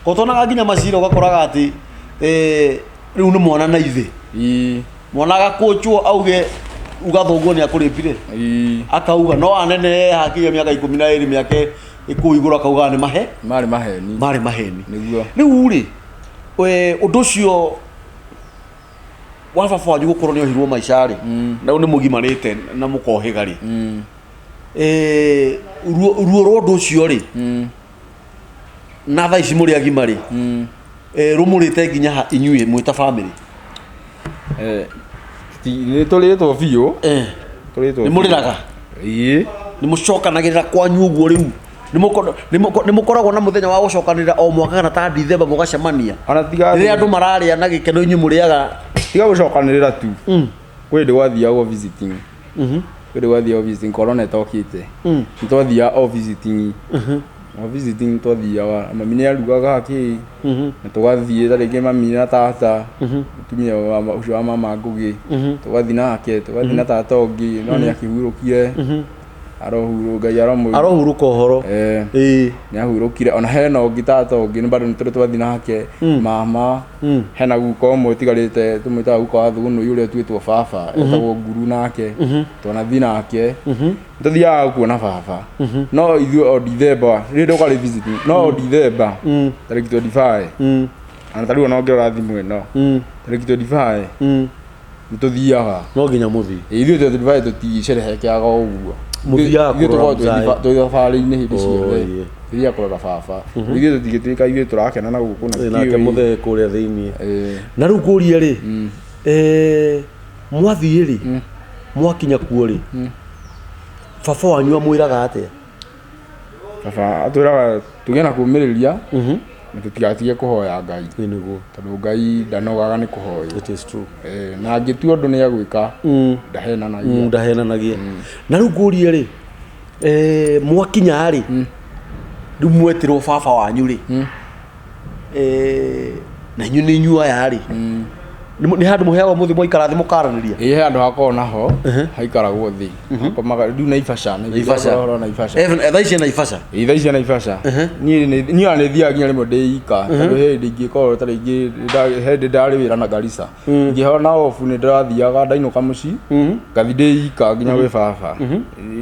Kotonaga nginya macira ũgakoraga atĩ, rĩu nĩ mwana na ithe. Mwana agakũnjwo auge uga thoguo nĩ akũrĩpire. Akauga no anene hakinya mĩaka 12 mĩaka ĩkũu igũrũ akauga nĩ mahe. Marĩ maheni. Marĩ maheni. Nĩguo. Rĩu rĩ, ũndũ ũcio wa baba wanyu gũkorwo nĩ ohirwo maica rĩ, na rĩu nĩ mũgimarĩte na mũkohĩga rĩ, ruo rwa ũndũ ũcio rĩ, na thaa ici mũrĩ agima rĩ, rũmũrĩte nginya ha inyuĩ mwĩ ta family? Nĩ tũrĩtwo biũ. Tũrĩtwo Nĩ biũ. mũrĩraga? Ĩĩ. Nĩ mũcokanagĩrĩra kwanyu ũguo rĩu? Nĩ mũkoragwo na mũthenya wa gũcokanĩrĩra o mwaka kana ta Dithemba mũgacemania? Ona tiga Rĩrĩa andũ mararĩa na gĩkeno inyuĩ mũrĩaga. Tiga gũcokanĩrĩra tu. Kwĩ hĩndĩ gwathiagwo visiting. Kwĩ hĩndĩ gwathiagwo visiting, corona ĩtokĩte. Nĩ twathiaga o visiting. O visiting twathiaga, mami nĩ arugaga kĩ, na tũgathiĩ ta rĩngĩ mami na tata, mũtumia ũcio wa mama Ngũgĩ, tũgathiĩ nake, tũgathiĩ na tata ũngĩ, no nĩ akĩhurũkire. Arohurũka, Ngai aromũ- Arohurũka ũhoro. Nĩ ahurũkire. Ona hena ũngĩ tata ũngĩ, nĩ bado nĩ tũrĩ twathiĩ nake, mama, hena guka ũmwe ũtigarĩte, tũmwĩtaga guka wa Thũgũnũi ũrĩa ũtuĩtwo baba, etagwo Nguru nake, twanathiĩ nake. Tũthiaga kuona baba. No ithuĩ o Dithemba, rĩrĩ ndũkarĩ visiting, no o Dithemba, tarĩki 25. Ona ta rĩu ona ũngĩrora thimũ ĩno, tarĩki 25, nĩ tũthiaga. No nginya mũthiĩ. Ĩĩ, ithuĩ 25 tũticerehekeaga o ũguo. Mũthiaga Ithuĩ kũrora tũkoragwo mzae. twĩ thabarĩ-inĩ hĩndĩ ciothe. Tũthiaga kũrora baba. Ithuĩ tũtingĩtuĩka ithuĩ tũrakena na gũkũ na Ĩĩ, nake tũtiũĩ. mũthee kũrĩa thĩiniĩ. Na rĩu ngũrie rĩ, mwathiĩ rĩ, mwakinya kuo rĩ, baba wanyu amwĩraga atĩa? Baba atwĩraga tũgĩe na kũũmĩrĩria, na tũtigatige kũhoya Ngai. Ĩĩ, nĩguo. Tondũ Ngai ndanogaga nĩ kũhoywo. It is true. Na angĩtua ũndũ nĩ agwĩka, ndahenanagia. Ndahenanagia. Na rĩu ngũrie rĩ, mwakinya rĩ, rĩu mwetĩrwo baba wanyu rĩ, na inyuĩ nĩ inyuĩ aya rĩ, nĩ handũ mũheagwo mũthiĩ mwaikara thĩ mũkaranĩria? Ĩĩ, he handũ hakoragwo naho, haikaragwo thĩ. Hakomaga, rĩu Naivasha, Naivasha. Ũhoro wa Naivasha. Thaa ici Naivasha? Ĩĩ, thaa ici Naivasha. Niĩ ona nĩ thiaga nginya rĩmwe ndĩ ika, tondũ he hĩndĩ ingĩkorwo ta rĩngĩ he hĩndĩ ndarĩ wĩra na Garissa. Ingĩhona off nĩ ndĩrathiaga ndainũka mũciĩ, ngathiĩ ndĩ ika nginya gwĩ baba.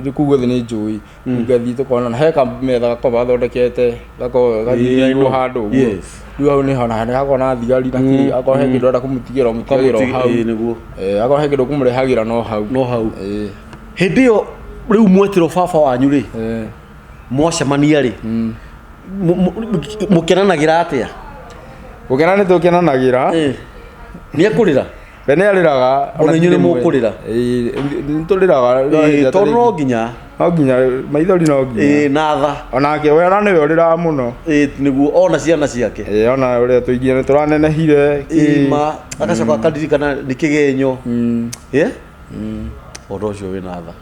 Rĩu kũu guothe nĩ njũĩ. Ngathiĩ tũkonana, he kametha gakoragwo gathondekete, gakoragwo gathingĩirwo handũ ũguo. Rĩu hau nĩho na nĩ hakoragwo na thigari na kĩ, akorwo he kĩndũ ũrenda kũmũtigĩra, ũmũtigagĩra o hau. Ĩĩ, nĩguo. Akorwo he kĩndũ ũkũmũrehagĩra no hau. No hau. Hĩndĩ ĩyo rĩu mwetĩrwo baba wanyu rĩ, mwacemania rĩ, mũkenanagĩra atĩa? Gũkena nĩ tũkenanagĩra. Nĩ ekũrĩra? We nĩ arĩraga. Ona inyuĩ nĩ mũkũrĩra? Nĩ tũrĩraga. Tondũ no nginya. No nginya maithori no nginya. Na tha. Onake we ona nĩwe ũrĩraga mũno. Nĩguo ona ciana ciake. Ona ũrĩa tũingĩ nĩ tũranenehire. Ma agacoka akaririkana nĩ kĩgenyo. Ũhoro ũcio wĩna tha.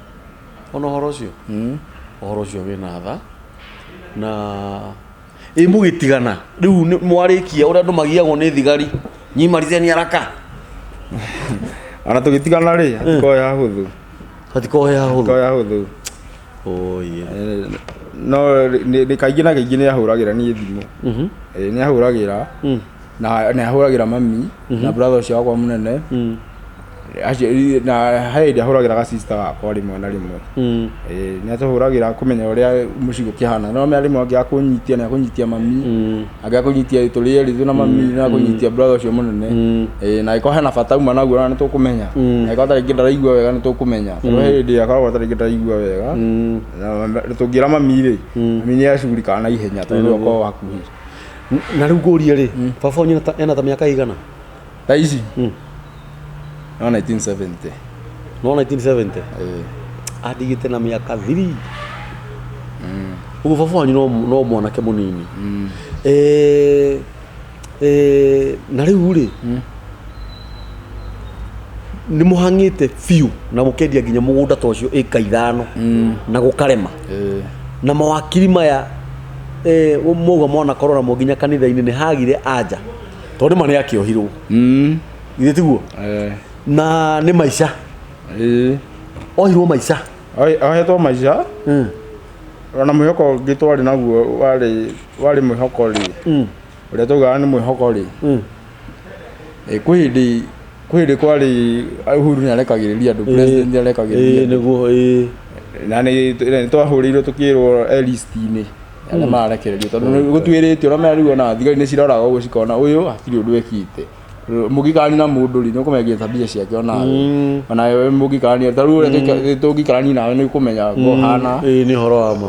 Ona ũhoro ũcio? Ũhoro ũcio wĩna tha. Na ĩ mũgĩtigana rĩu mwarĩkia ũrĩa andũ magiagwo nĩ thigari nyimarizeni haraka. Ona tũgĩtigana rĩ, hatikoragwo he hahũthũ. Hatikoragwo he hahũthũ. Hatikoragwo he hahũthũ. Oye. No nĩ kaingĩ na kaingĩ nĩ ahũragĩra niĩ thimũ. Nĩ ahũragĩra. Na nĩ ahũragĩra mami na brother ũcio wakwa mũnene. Acio na he hĩndĩ ahũragĩra ga sister gakwa rĩmwe na rĩmwe. Nĩ atũhũragĩra kũmenya ũrĩa mũciĩ gũkĩhana. No menya rĩmwe angĩaga kũnyitia nĩ akũnyitia mami. Angĩaga kũnyitia tũrĩ erĩ twĩna mami nĩ akũnyitia brother ũcio mũnene. Na angĩkorwo hena bata auma naguo ona nĩ tũkũmenya. Angĩkorwo ta rĩngĩ ndaraigua wega nĩ tũkũmenya. Tondũ he hĩndĩ akoragwo ta rĩngĩ ndaraigua wega. Na tũngĩra mami rĩ, mami nĩ acugurikaga na ihenya tondũ nĩwe ũkoragwo hakuhĩ. Na rĩu ngũrie rĩ, baba wanyu ena ta mĩaka ĩigana? Thaa ici? No 1970. No 1970? Andigĩte na mĩaka 3. Ũguo baba wanyu no mwanake mũnini. Na rĩu rĩ, nĩ mũhang'ĩte biũ na mũkendia nginya mũgũnda ta ũcio ĩka 5 na gũkarema. Na mawakiri maya, mauga mwanakorwo namo nginya kanitha-inĩ nĩ hagire anja. Tondũ nĩ ma nĩ akĩohirwo. Githĩ tiguo? Na nĩ maica. Ohirwo maica. Ohetwo maica. Ona mwĩhoko ũngĩ twarĩ naguo warĩ mwĩhoko rĩ. Ũrĩa twaugaga nĩ mwĩhoko rĩ. Kwĩ hĩndĩ, kwĩ hĩndĩ kwarĩ Uhuru nĩ arekagĩrĩria andũ, president nĩ arekagĩrĩria andũ. Nĩguo, Na nĩ twahũrĩirwo tũkĩrwo e list-inĩ arĩa mararekererio tondũ nĩ gũtuĩrĩtio na rĩu ona thigari nĩ ciroraga ũguo cikona ũyũ hatirĩ ũndũ ekĩte. Mũngĩikarania na mũndũ rĩ, nĩ ũkũmenya nginya tabia ciake onawe. Onawe mũngĩikarania, ta rĩu ũrĩa tũngĩikarania nawe nĩ ũkũmenya ũhana. Nĩ ũhoro wa ma.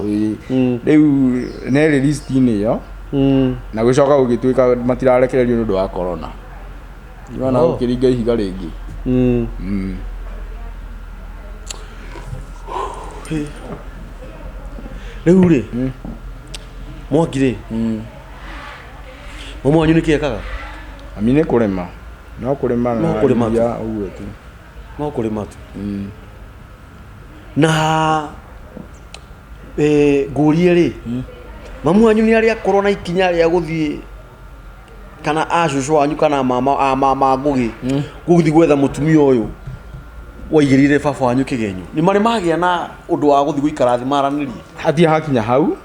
Rĩu nĩ ĩrĩ list-inĩ ĩyo. Na gũcoka gũgĩtuĩka matirarekererio nĩ ũndũ wa corona. Nĩwona gũkĩringa ihiga rĩngĩ. Rĩu rĩ, Mwangi rĩ, mama wanyu nĩkĩ ekaga? Mami nĩ kũrĩma. No kũrĩma na No kũrĩma tu. iria ũguo tu. No kũrĩma tu. Na ngũrie rĩ, mamu wanyu nĩ arĩ akorwo na ikinya rĩa gũthiĩ kana a cũcũ wanyu kana mama, a mama Ngũgĩ, gũthiĩ gwetha mũtumia ũyũ waigĩrĩire baba wanyu kĩgenyo? Nĩ marĩ magĩa na ũndũ wa gũthiĩ gũikara thĩ maranĩrie? Hatirĩ hakinya hau.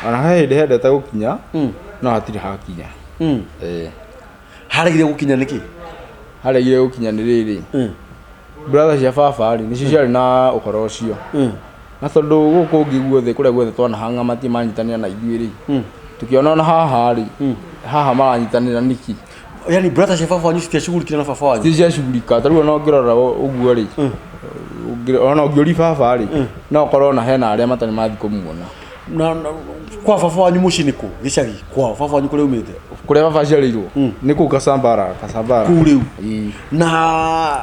Ona he hĩndĩ hendete gũkinya, no hatirĩ hakinya. Haregire gũkinya nĩkĩ? Haregire gũkinya nĩ rĩrĩ. Brother cia baba rĩ, nĩcio ciarĩ na ũhoro ũcio. Na tondũ gũkũ ũngĩ guothe kũrĩa guothe twanahang'a matirĩ manyitanĩra na ithuĩ rĩ. Tũkĩona ona haha rĩ, haha maranyitanĩra nĩkĩ? Yani brother cia baba wanyu citiacugurikire na baba wanyu? Citiacugurika, ta rĩu ona ũngĩrora ũguo rĩ, ona ũngĩũria baba rĩ, no ũkorwo ona hena arĩa matarĩ mathiĩ kũmuona. Na kwa baba wanyu mũciĩ nĩ kũ? Gĩcagi kwao baba wanyu kũrĩa umĩte? Kũrĩa baba aciarĩirwo? Nĩ kũu Kasambara, Kasambara. Kũu rĩu? Ĩĩ. Na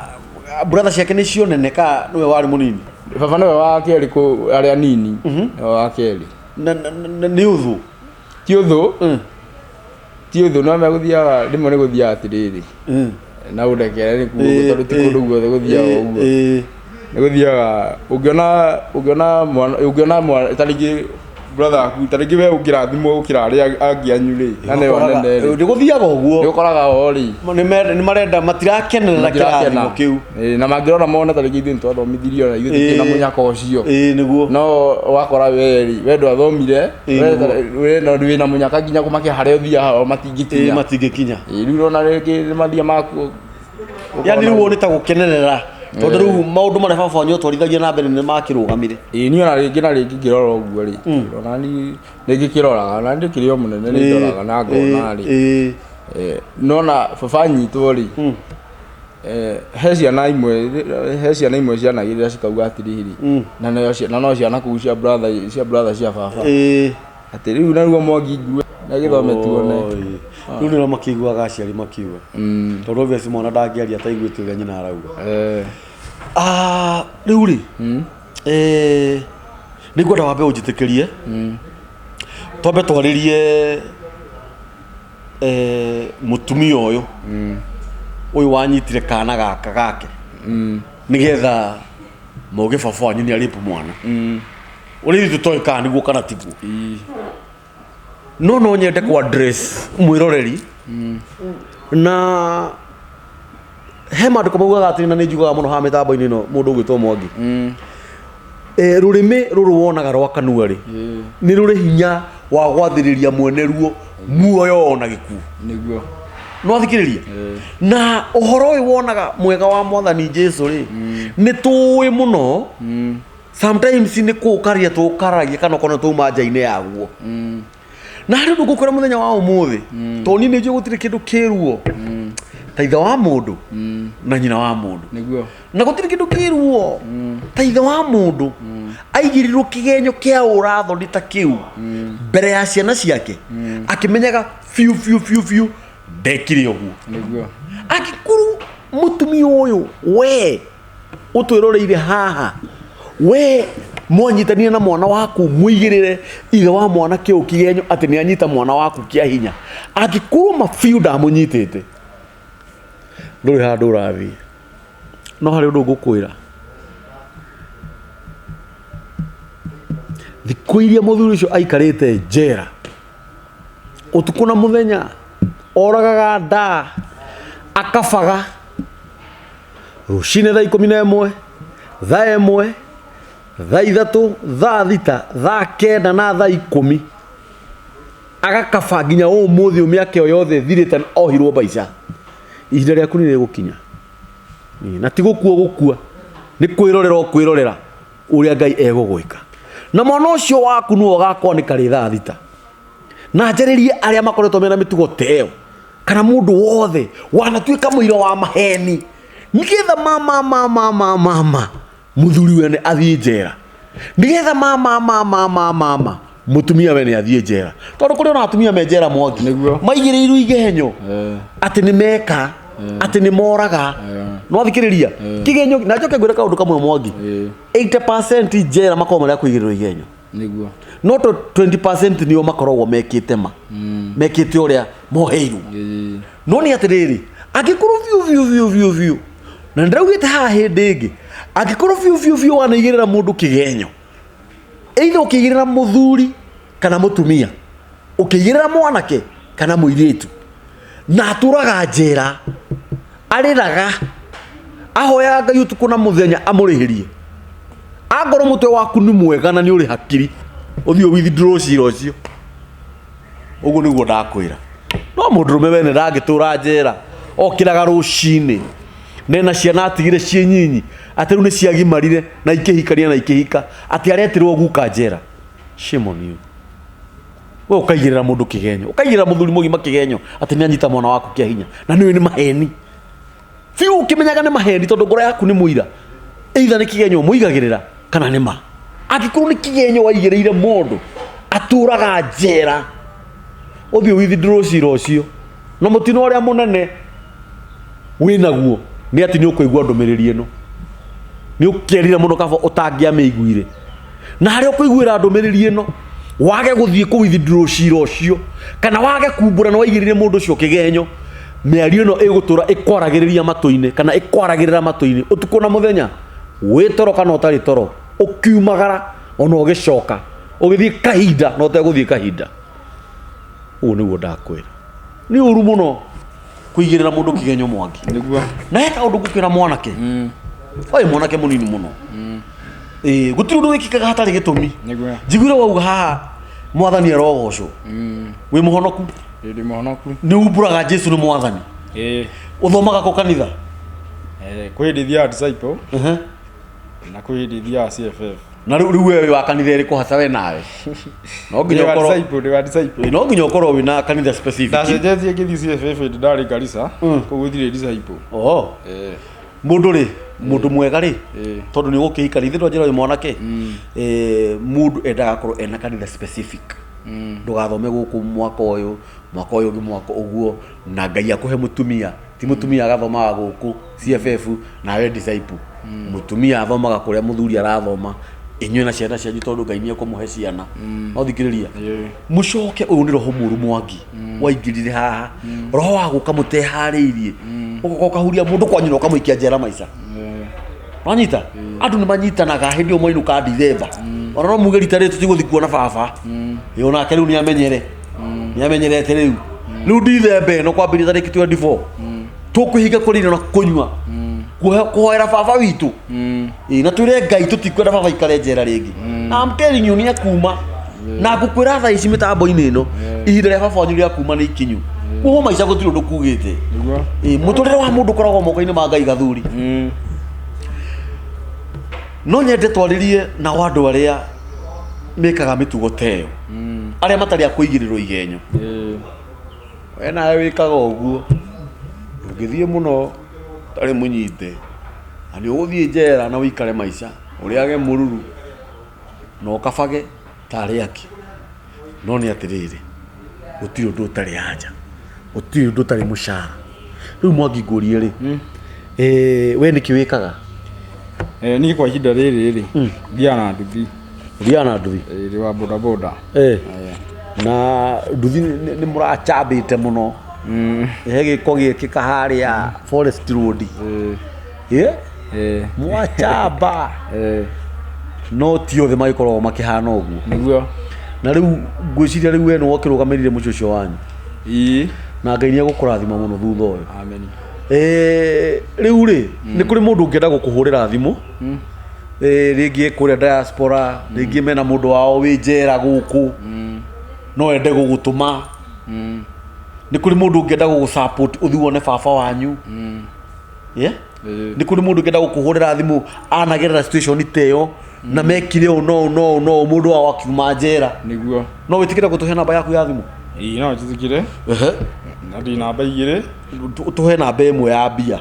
brother ciake nĩ cio nene ka nĩwe warĩ mũnini? Baba nĩwe wa kerĩ kũ arĩa anini. Nĩwe wa kerĩ. Na nĩ ũthũ? Ti ũthũ. Ti ũthũ, no megũthiaga, rĩmwe nĩ gũthiaga atĩrĩrĩ. Na ũndekere nĩ kuo, tondũ ti kũndũ guothe gũthiaga ũguo. Nĩ gũthiaga, ũngĩona mwana, ũngĩona mwana, ta rĩngĩ brother aku, ta rĩngĩ we ũngĩrathimwo gũkĩra arĩa angĩ anyu rĩ, na nĩwe anene rĩ. Nĩ gũthiaga ũguo. Nĩ ũkoraga o rĩ. Nĩ marenda, matirakenerera Matirakena. kĩrathimo kĩu. Na mangĩrora mone ta rĩngĩ ithuĩ nĩ twathomithirio na ithuĩ tũtirĩ na mũnyaka ũcio. Nĩguo. No wakora we rĩ, we ndwathomire, we no wĩna mũnyaka nginya kũmakia harĩa ũthiaga o matingĩkinya. Matingĩkinya. Rĩu ũrona rĩngĩ nĩ mathiaga maku. Yani rĩu nĩ ta gũkenerera. Tondũ rĩu maũndũ marĩa baba wanyu atwarithagia na mbere nĩ makĩrũgamire. Niĩ ona rĩngĩ na rĩngĩ ngĩrora ũguo rĩ, ona niĩ nĩ ngĩkĩroraga, ona niĩ ndĩkĩrĩ o mũnene nĩ ndoraga na ngona rĩ. Nona baba anyitwo rĩ, He ciana imwe, he ciana imwe cianagĩrĩra cikauga atĩrĩrĩ, na no ciana kũu cia brother, cia brother cia baba, atĩ rĩu naruo Mwangi ngue na gĩthome tuone. Oi. Rĩu nĩrĩo makĩiguaga aciari makiuga, tondũ obviously mwana ndangĩaria ataiguĩte ũrĩa nyina arauga. Ah, rĩu rĩ, nĩ ngwenda wambe ũnjĩtĩkĩrie twambe twarĩrie mũtumia ũyũ ũyũ wanyitire kana gaka gake nĩgetha mauge baba wanyu nĩ arĩpu mwana ũrĩa ithuĩ tũtoĩ kana nĩguo kana tiguo. No nyende ku address mwĩroreri na he maandĩko maugaga atĩ, na nĩ njugaga mũno haha mĩtambo-inĩ ĩno, mũndũ ũgwĩtwo Mwangi, rũrĩmĩ rũrũ wonaga rwa kanua rĩ, nĩ rũrĩ hinya wa gwathĩrĩria mwene ruo muoyo ona gĩkuũ. No athikĩrĩria na ũhoro ũyũ wonaga mwega wa Mwathani Jesu rĩ, nĩ tũĩ mũno sometimes nĩ kũũkaria tũũkaragia kana okorwo nĩ twauma nja-inĩ yaguo. Na harĩ ũndũ ngũkwĩra mũthenya wa ũmũthĩ, tondũ niĩ nĩ njũĩ gũtirĩ kĩndũ kĩruo ta ithe wa mũndũ na nyina wa mũndũ. Na gũtirĩ kĩndũ kĩruo ta ithe wa mũndũ aigĩrĩrwo kĩgenyo kĩa ũrathoni ta kĩu mbere ya ciana ciake, akĩmenyaga biũ biũ biũ biũ ndekire ũguo. Angĩkorwo mũtumia ũyũ we ũtwĩroreire haha, we mwanyitanire na mwana waku mũigĩrĩre ithe wa mwana kĩu kĩgenyo atĩ nĩ anyita mwana waku kĩa hinya, angĩkorwo ma biũ ndamũnyitĩte, ndũrĩ handũ ũrathiĩ. No harĩ ũndũ ngũkwĩra, thikũ iria mũthuri ũcio aikarĩte njera ũtukũ na mũthenya, oragaga ndaa, akabaga rũcinĩ thaa 11, thaa 1, thaa 3, thaa 6, thaa 9 na thaa 10, agakaba nginya ũmũthĩ ũyũ, mĩaka ĩyo yothe ĩthirĩte na ohirwo maica. Ihinda rĩaku nĩ rĩgũkinya. Na ti gũkua gũkua, nĩ kwĩrorera ũkwĩrorera ũrĩa Ngai egũgwĩka, na mwana ũcio waku nĩwe ũgakwanĩka rĩ thaa 6. Na njarĩrie arĩa makoretwo mena mĩtugo ta ĩyo, kana mũndũ wothe wanatuĩka mũira wa maheni nĩgetha mama mama mama mama mũthuri wene athiĩ njera, nĩgetha mama mama mama mama mũtumia wene athiĩ njera, tondũ kũrĩ ona atumia me njera, Mwangi, maigĩrĩirwo igenyo atĩ nĩ meka, atĩ nĩ moraga. No athikĩrĩria kĩgenyo, na njoke ngwĩre kaũndũ kamwe, Mwangi, 80% njera makoragwo marĩa kũigĩrĩrwo igenyo. No to 20% nĩo makoragwo mekĩte ma mekĩte ũrĩa moheirwo. No nĩ atĩrĩrĩ, angĩkorwo biũ biũ biũ biũ biũ, na ndĩraugĩte haha hĩndĩ ĩngĩ, angĩkorwo biũ biũ biũ wanaigĩrĩra mũndũ kĩgenyo, either ũkĩigĩrĩra mũthuri kana mũtumia, ũkĩigĩrĩra mwanake kana mũirĩtu, na atũraga njera arĩraga ahoyaga Ngai ũtukũ na mũthenya amũrĩhĩrie, angorwo mũtwe waku nĩ mwega na nĩ ũrĩ hakiri, ũthiĩ withdraw cira ũcio. Ũguo nĩguo ndakwĩra. No mũndũrũme wene ndangĩtũra njera okĩraga rũcinĩ nena ciana atigire ciĩ nyinyi, atĩ rĩu nĩ ciagimarire na ikĩhikania na ikĩhika, atĩ aretirwo guka njera. Shame on you. We ũkaigĩrĩra mũndũ kĩgenyo, ũkaigĩrĩra mũthuri mũgima kĩgenyo atĩ nĩ anyita mwana waku kĩa hinya, na nĩũĩ nĩ maheni biũ, ũkĩmenyaga nĩ maheni, tondũ ngoro yaku nĩ mũira, either nĩ kĩgenyo ũmũigagĩrĩra kana nĩ ma. Angĩkorwo nĩ kĩgenyo waigĩrĩire mũndũ atũraga njera, ũthiĩ withdraw cira ũcio. Na mũtino ũrĩa mũnene wĩnaguo nĩ atĩ nĩ ũkũigua ndũmĩrĩri ĩno, nĩ ũkerira mũno kaba ũtangĩamĩiguire. Na harĩa ũkũiguĩra ndũmĩrĩri ĩno wage gũthiĩ kũ withdraw cira ũcio, kana wage kumbũra na waigĩrĩire mũndũ ũcio kĩgenyo, mĩario ĩno ĩgũtũra ĩkwaragĩrĩria matũ-inĩ, kana ĩkwaragĩrĩra matũ-inĩ ũtukũ na mũthenya, wĩ toro kana ũtarĩ toro, ũkiumagara ona ũgĩcoka, ũgĩthiĩ kahinda na ũtegũthiĩ kahinda. Ũguo nĩguo ndakwĩra, nĩ ũru mũno kũigĩrĩra mũndũ kĩgenyo, Mwangi. Na he kaũndũ ngũkwĩra, mwanake ũyũ, mwanake mũnini mũno. Ĩĩ, gũtirĩ ũndũ wĩkĩkaga hatarĩ gĩtũmi. Njiguire wauga haha Mwathani arogocwo, wĩ mũhonoku? Ndĩ mũhonoku. Nĩ umbũraga Jesu nĩ Mwathani? Ĩĩ. Ũthomaga kũ kanitha? Kwĩ hĩndĩ thiaga Disciple na kwĩ hĩndĩ thiaga CFF. Na rĩu we wĩ wa kanitha ĩrĩkũ hasa we nawe? No nginya Ndĩ wa ũkorwo disciple, ndĩ wa disciple. no nginya ũkorwo wĩna kanitha specific. Ndacenjetie ngĩthiĩ CFF hĩndĩ ndarĩ Garissa, koguo thirĩ disciple. Oh. Eh. Mũndũ rĩ, mũndũ mwega rĩ, Eh. tondũ nĩ ũgũkĩhika ithe ndwanjĩra wĩ mwanake. Eh, mũndũ endaga akorwo ena kanitha specific. Ndũgathome gũkũ mwaka ũyũ, mwaka ũyũ ũngĩ mwaka ũguo, na Ngai akũhe mũtumia. Ti mũtumia agathomaga gũkũ CFF nawe disciple. Mũtumia athomaga kũrĩa mũthuri arathoma inyuĩ na ciana cianyu tondũ Ngai nĩ ekũmũhe ciana. No thikĩrĩria. Ĩĩ. Mũcoke ũyũ nĩ roho mũru Mwangi waingĩrire haha. Roho wa gũka mũteharĩirie. Ũgoka ũkahuria mũndũ kwanyu na ũkamũikia njera maica. Eh. Wanyita? Andũ nĩ manyitanaga hĩndĩ ĩyo mwainũka Dithemba. Ona no muge rita rĩrĩ tũtigũthiĩ kuona baba. Ĩ onake rĩu nĩ amenyere. Nĩ amenyerete rĩu. Rĩu Dithemba ĩno kwambĩrĩria tarĩki 24. Tũkwĩhinga kũrĩa irio na kũnyua. Kũhoera baba witũ. Ĩ na twĩre Ngai tũtikwenda baba aikare njera rĩngĩ. I'm telling you nĩ ekuma. Na ngũkwĩra thaa ici mĩtambo-inĩ ĩno ihinda rĩa baba wanyu rĩa kuma nĩ ikinyu. Kuohwo maica gũtirĩ ũndũ kugĩte. Nĩguo. Ĩ, mũtũrĩre wa mũndũ ũkoragwo moko-inĩ ma Ngai gathuri. No nyende twarĩrie nao andũ arĩa mekaga mĩtugo ta ĩyo. Arĩa matarĩ a kũigĩrĩrwo igenyo. Ĩĩ. We nawe wĩkaga ũguo ũngĩthiĩ mũno ũtarĩ mũnyite na nĩ ũgũthiĩ njera na ũikare maica ũrĩage mũruru na ũkabage ta arĩa angĩ. No nĩ atĩrĩrĩ, gũtirĩ ũndũ ũtarĩ anja, gũtirĩ ũndũ ũtarĩ mũcara. Rĩu Mwangi ngũrie rĩ, we nĩkĩ wĩkaga? Niĩ kwa ihinda rĩrĩ rĩ, thiaga na nduthi. Ũthiaga na nduthi? Ĩĩ, ndĩ wa bodaboda. Na nduthi nĩ mũracambĩte mũno. He gĩko gĩekĩka harĩa Forest Road. Mwachamba. No ti othe magĩkoragwo makĩhana ũguo. Nĩguo. Na rĩu ngwĩciria rĩu we nĩwe ũkĩrũgamĩrĩire mũciĩ ũcio wanyu. Ĩĩ. Na Ngai nĩ egũkũrathima mũno thutha ũyũ. Amen. Rĩu rĩ, nĩ kũrĩ mũndũ ũngĩenda gũkũhũrĩra thimũ. Rĩngĩ kũrĩa diaspora, rĩngĩ mena mũndũ wao wĩ njera gũkũ. No ende gũgũtũma. Nĩ kũrĩ mũndũ ũngĩenda gũgũ support ũthiĩ wone baba wanyu. Yeah? Nĩ kũrĩ mũndũ ũngĩenda gũkũhũrĩra thimũ anagerera situation ta ĩyo na mekire ũũ no ũũ no ũũ no ũũ mũndũ wao akiuma njera. Nĩguo. No wĩtĩkĩre gũtũhe namba yaku ya thimũ? Ĩĩ no njĩtĩkĩre. Na ndĩ namba igĩrĩ. Tũhe namba ĩmwe ya mbia.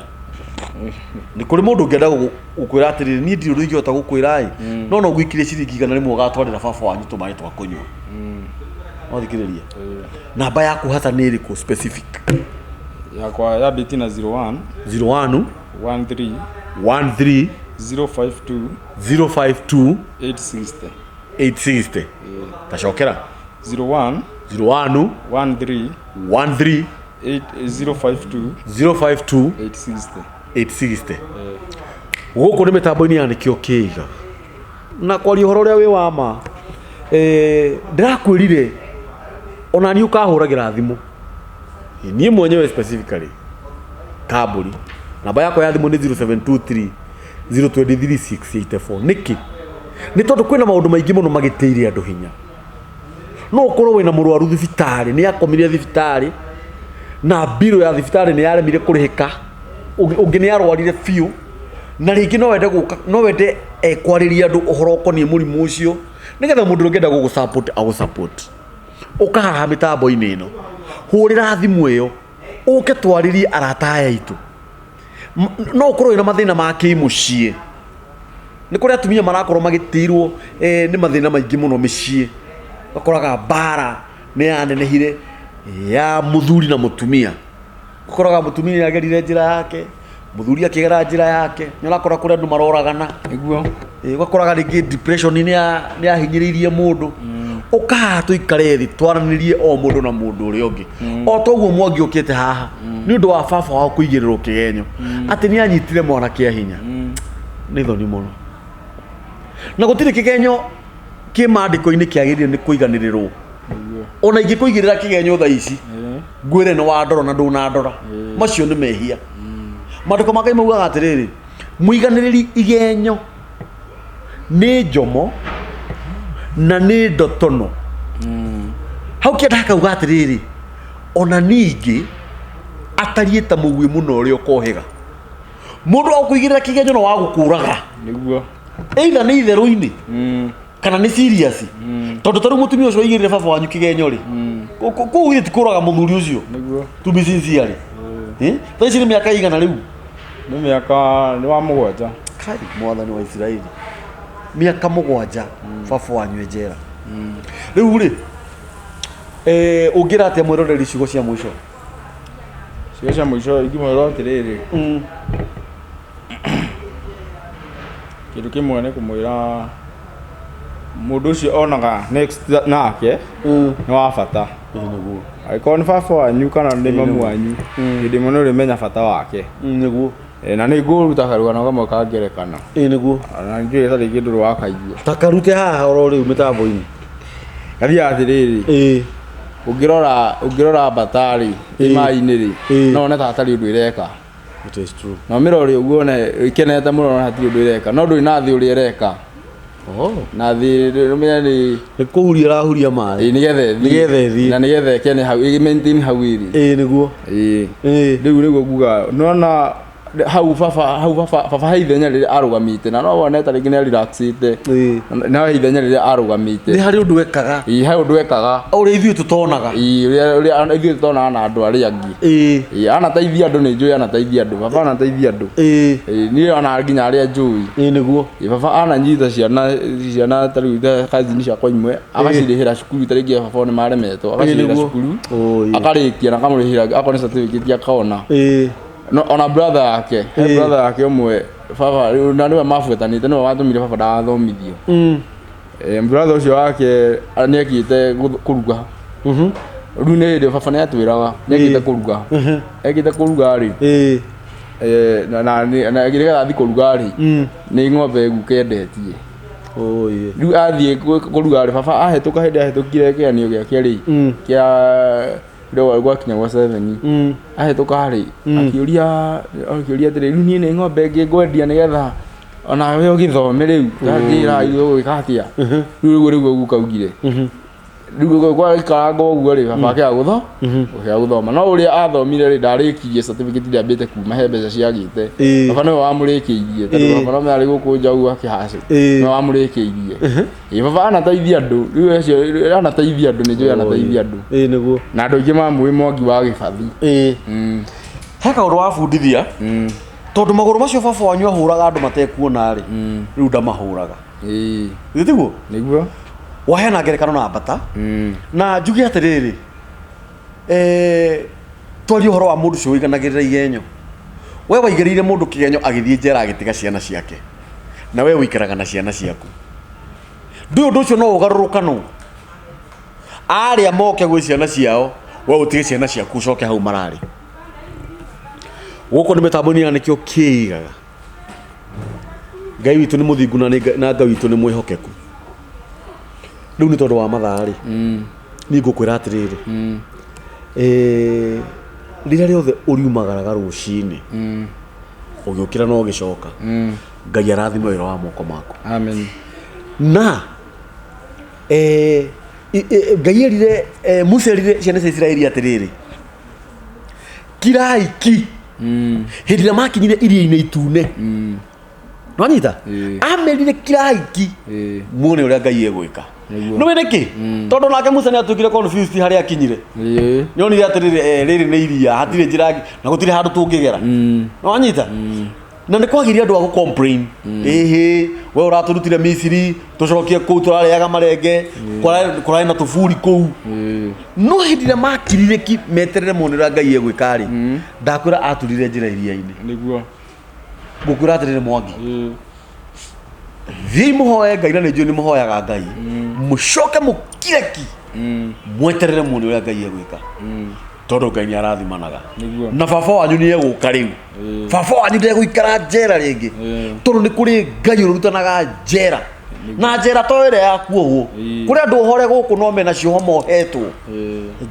Nĩ kũrĩ mũndũ ũngĩenda gũkwĩra atĩrĩrĩ, niĩ ndirĩ ũndũ ingĩhota gũkwĩra ĩ, no no ngũikĩrie ciringi 100 ũgatwarĩra baba wanyu tũmaĩ twa kũnyua. No thikĩrĩria. Namba yaku hasa nĩ ĩrĩkũ specific? Yakwa yambĩtie na 01. 01. 13. 13. 052. 052. 860. 860. Tacokera. 01. 01. 13. 13. 8 052. 052. 860. 860. Gũkũ nĩ mĩtambo-inĩ ya nĩkĩo kĩiga. Na kwaria ũhoro ũrĩa wĩ wa ma, ndĩrakwĩrire ona niĩ ũkahũragĩra thimũ. Niĩ mwenyewe specifically Kambũri. Namba yakwa ya thimũ nĩ 0723 023 684. Nĩkĩ? Nĩ tondũ kwĩna maũndũ maingĩ mũno magĩtĩire andũ hinya. No ũkorwo wĩna mũrwaru thibitarĩ, nĩ akomire thibitarĩ na mbirũ ya thibitarĩ nĩ yaremire kũrĩhĩka, ũngĩ nĩ arwarire biũ, na rĩngĩ no wende gũka, no wende ekwarĩria andũ ũhoro ũkoniĩ mũrimũ ũcio, nĩgetha mũndũ ũrĩa ũngĩenda gũgũ support agũ support. Ũka haha mĩtambo-inĩ ĩno, hũrĩra thimũ ĩyo, ũke twarĩrie arata aya aitũ. No ũkorwo wĩna mathĩna ma kĩmũciĩ. Nĩ kũrĩ atumia marakorwo magĩtĩirwo nĩ mathĩna maingĩ mũno mĩciĩ. Ũgakoraga mbara nĩ yanenehire ya mũthuri na mũtumia. Ũkoraga mũtumia nĩ agerire njĩra yake, mũthuri akĩgera njĩra yake, nĩ ũrakora kũrĩ andũ maroragana. Nĩguo. Ũgakoraga rĩngĩ depression nĩ yahinyĩrĩirie mũndũ. Ũka haha tũikare thĩ twaranĩrie o mũndũ na mũndũ ũrĩa ũngĩ. O toguo Mwangi ũkĩte haha nĩ ũndũ wa baba wao kũigĩrĩrwo kĩgenyo atĩ nĩ anyitire mwana kĩa hinya. Nĩ thoni mũno. Na gũtirĩ kĩgenyo kĩ maandĩko-inĩ kĩagĩrĩire nĩ kũiganĩrĩrwo. Ona ingĩkũigĩrĩra kĩgenyo thaa ici, ngwĩre nĩ wandora na ndũnandora. Macio nĩ mehia. Maandĩko ma Ngai maugaga atĩrĩrĩ, mũiganĩrĩri igenyo nĩ njomo na nĩ ndotono. Hau kĩanda hakauga atĩrĩrĩ, ona ningĩ atariĩ ta mũguĩ mũno ũrĩa ũkohĩga. Mũndũ wa gũkũigĩrĩra kĩgenyo no wa gũkũraga. Nĩguo. Either nĩ itherũ-inĩ kana nĩ serious. Tondũ ta rĩu mũtumia ũcio waigĩrĩire baba wanyu kĩgenyo rĩ, kũu githĩ ti kũraga mũthuri ũcio? Nĩguo. To be sincere rĩ. Eh? Thaa ici nĩ mĩaka igana rĩu? Nĩ mĩaka nĩ wa mũgwanja. Kai, mwathani wa Isiraeli. Mĩaka 7 baba wanyu e njera. Rĩu rĩ, ũngĩra atĩa mwĩroreri ciugo cia mũico? Ciugo cia mũico ingĩmwĩra atĩrĩrĩ, kĩndũ kĩmwe nĩ kũmwĩra mũndũ ũcio onaga next nake nĩ wa bata. Nĩguo. Angĩkorwo nĩ baba wanyu kana nĩ mamu wanyu, hĩndĩ ĩmwe nĩ ũrĩmenya bata wake. Nĩguo. Na nĩ ngũruta karũgano kamwe ka ngerekano. Nĩguo. Na njũĩ hatarĩ kĩndũ rwakaigua. Ta karute haha oro rĩu mĩtambo-inĩ. Gathiaga atĩrĩrĩ. Ũngĩrora mbata rĩ, ĩ maĩ-inĩ rĩ, no wone ta hatarĩ ũndũ ĩreka. It is true. Na ũmĩrore ũguo wone ĩkenete mũno na hatirĩ ũndũ ĩreka. No ndũrĩ na thĩ ũrĩa ĩreka. Na thĩ ũmenye nĩ Nĩ kũhuria ĩrahuria maĩ. Nĩgetha ĩthiĩ. Nĩgetha ĩthiĩ. Na nĩgetha ĩkene hau, ĩ maintain hau ĩrĩ. Nĩguo. Rĩu nĩguo nguga, nĩwona hau baba, hau baba, baba he ithenya rĩrĩa arũgamĩte, na no wone ta rĩngĩ nĩ arelaxĩte. No he ithenya rĩrĩa arũgamĩte. Nĩ harĩ ũndũ ekaga. He ũndũ ekaga. Ũrĩa ithuĩ tũtonaga. Ũrĩa ithuĩ tũtonaga na andũ arĩa angĩ. Anateithia andũ, nĩ njũĩ anateithia andũ. Baba anateithia andũ. Niĩ ona nginya arĩa njũĩ. Nĩguo. Baba ananyita ciana ta rĩu ta cousin ciakwa imwe, agacirĩhĩra cukuru, ta rĩngĩ baba nĩ maremetwo, agacirĩhĩra cukuru, akarĩkia na akamũrĩhĩra akorwo nĩ certificate akona. No, ona brother yake, he brother yake ũmwe, baba, rĩu na nĩwe mabuatanĩte, nĩwe watũmire baba ndagathomithio. Brother ũcio wake nĩ ekĩte kũruga. Rĩu nĩ hĩndĩ baba nĩ atwĩraga, nĩ ekĩte kũruga. Ekĩte kũruga rĩ, na, na, na, nĩgetha athiĩ kũruga rĩ, nĩ ng'ombe guka endetie. Rĩu athiĩ kũruga rĩ, baba ahĩtũka hĩndĩ ahĩtũkire kĩgeranio gĩake rĩ, kĩa rĩu gwakinya gwa 7. Ahĩtũka rĩ, akĩũria atĩrĩ, rĩu niĩ nĩ ng'ombe ĩngĩ ngwendia nĩgetha ona we ũgĩthome rĩu, ndathiĩra igũgwĩka atĩa? Rĩu ũguo nĩguo guka augire. Rĩu gwaikaranga ũguo rĩ, baba akĩaga akĩaga gũthoma. No ũrĩa athomire rĩ, ndarĩkirie certificate ndĩambĩte kuma, he mbeca ciagĩte. Baba nĩwe wamũrĩkĩirie, tondũ baba no arĩ gũkũ nja ũguo akĩhaca. Nĩwe wamũrĩkĩirie. Baba anateithia andũ, rĩu acio anateithia andũ, nĩ njũĩ anateithia andũ. Nĩguo. Na andũ aingĩ mamũĩ Mwangi wa Gĩbathi. He kaũndũ wabundithia, tondũ magũrũ macio baba wanyu ahũraga andũ matekuona rĩ, rĩu ndamahũraga. Githĩ tiguo? Nĩguo. Waheana ngerekano na mbata. Na njuge atĩrĩrĩ, twarie ũhoro wa mũndũ ũcio ũiganagĩrĩra igenyo. We waigĩrĩire mũndũ kĩgenyo agĩthiĩ njera agĩtiga ciana ciake. Na we ũikaraga na ciana ciaku. Ndũĩ ũndũ ũcio no ũgarũrũkanwo. Arĩa moke gwĩ ciana ciao, we ũtige ciana ciaku ũcoke hau mararĩ. Gũkũ nĩ mĩtambo-inĩ ya nĩkĩo kĩigaga. Ngai witũ nĩ mũthingu na Ngai witũ nĩ mwĩhokeku. Rĩu nĩ tondũ wa mathaa rĩ, niĩ ngũkwĩra atĩrĩrĩ, rĩrĩa rĩothe ũriumagaraga rũcinĩ, ũgĩũkĩra na ũgĩcoka, Ngai arathime wĩra wa moko maku. Amen. Na, Ngai erire, Musa erire ciana cia Isiraeli atĩrĩrĩ, kirai ki. Hĩndĩ ĩrĩa makinyire iria-inĩ itune. Nwanyita? Amerire kirai ki. Muone ũrĩa Ngai egwĩka. Nĩũĩ nĩkĩ? Tondũ nake Musa nĩatuĩkire confused harĩa akinyire. Nĩonire atĩrĩrĩ, rĩrĩ nĩ iria, hatirĩ njĩra ĩngĩ, na gũtirĩ handũ tũngĩgera. Nwanyita? Na nĩ kwagĩrĩire andũ a gũ-complain. Ĩhĩ, we ũratũrutire Misiri, tũcokie kũu tũrarĩaga marenge, kũrarĩ na tũburi kũu. No hĩndĩ ĩrĩa makirire ki meterere mone ũrĩa Ngai egwĩka rĩ, ndakwĩra aturire njĩra iria-inĩ. Nĩguo. Ngũkwĩra atĩrĩrĩ Mwangi. Thiĩi mũhoe Ngai na nĩ njũĩ nĩ mũhoyaga Ngai. Mũcoke mũkire ki. Mweterere muone ũrĩa Ngai egwĩka. Tondũ Ngai nĩ arathimanaga. Nĩguo. Na baba wanyu nĩ egũka rĩu. Baba wanyu ndegũikara njera rĩngĩ. Tondũ nĩ kũrĩ Ngai ũrutanaga njera. Na njera to ĩrĩa ya kuohwo. Kũrĩ andũ ohore gũkũ no mena cioho mohetwo.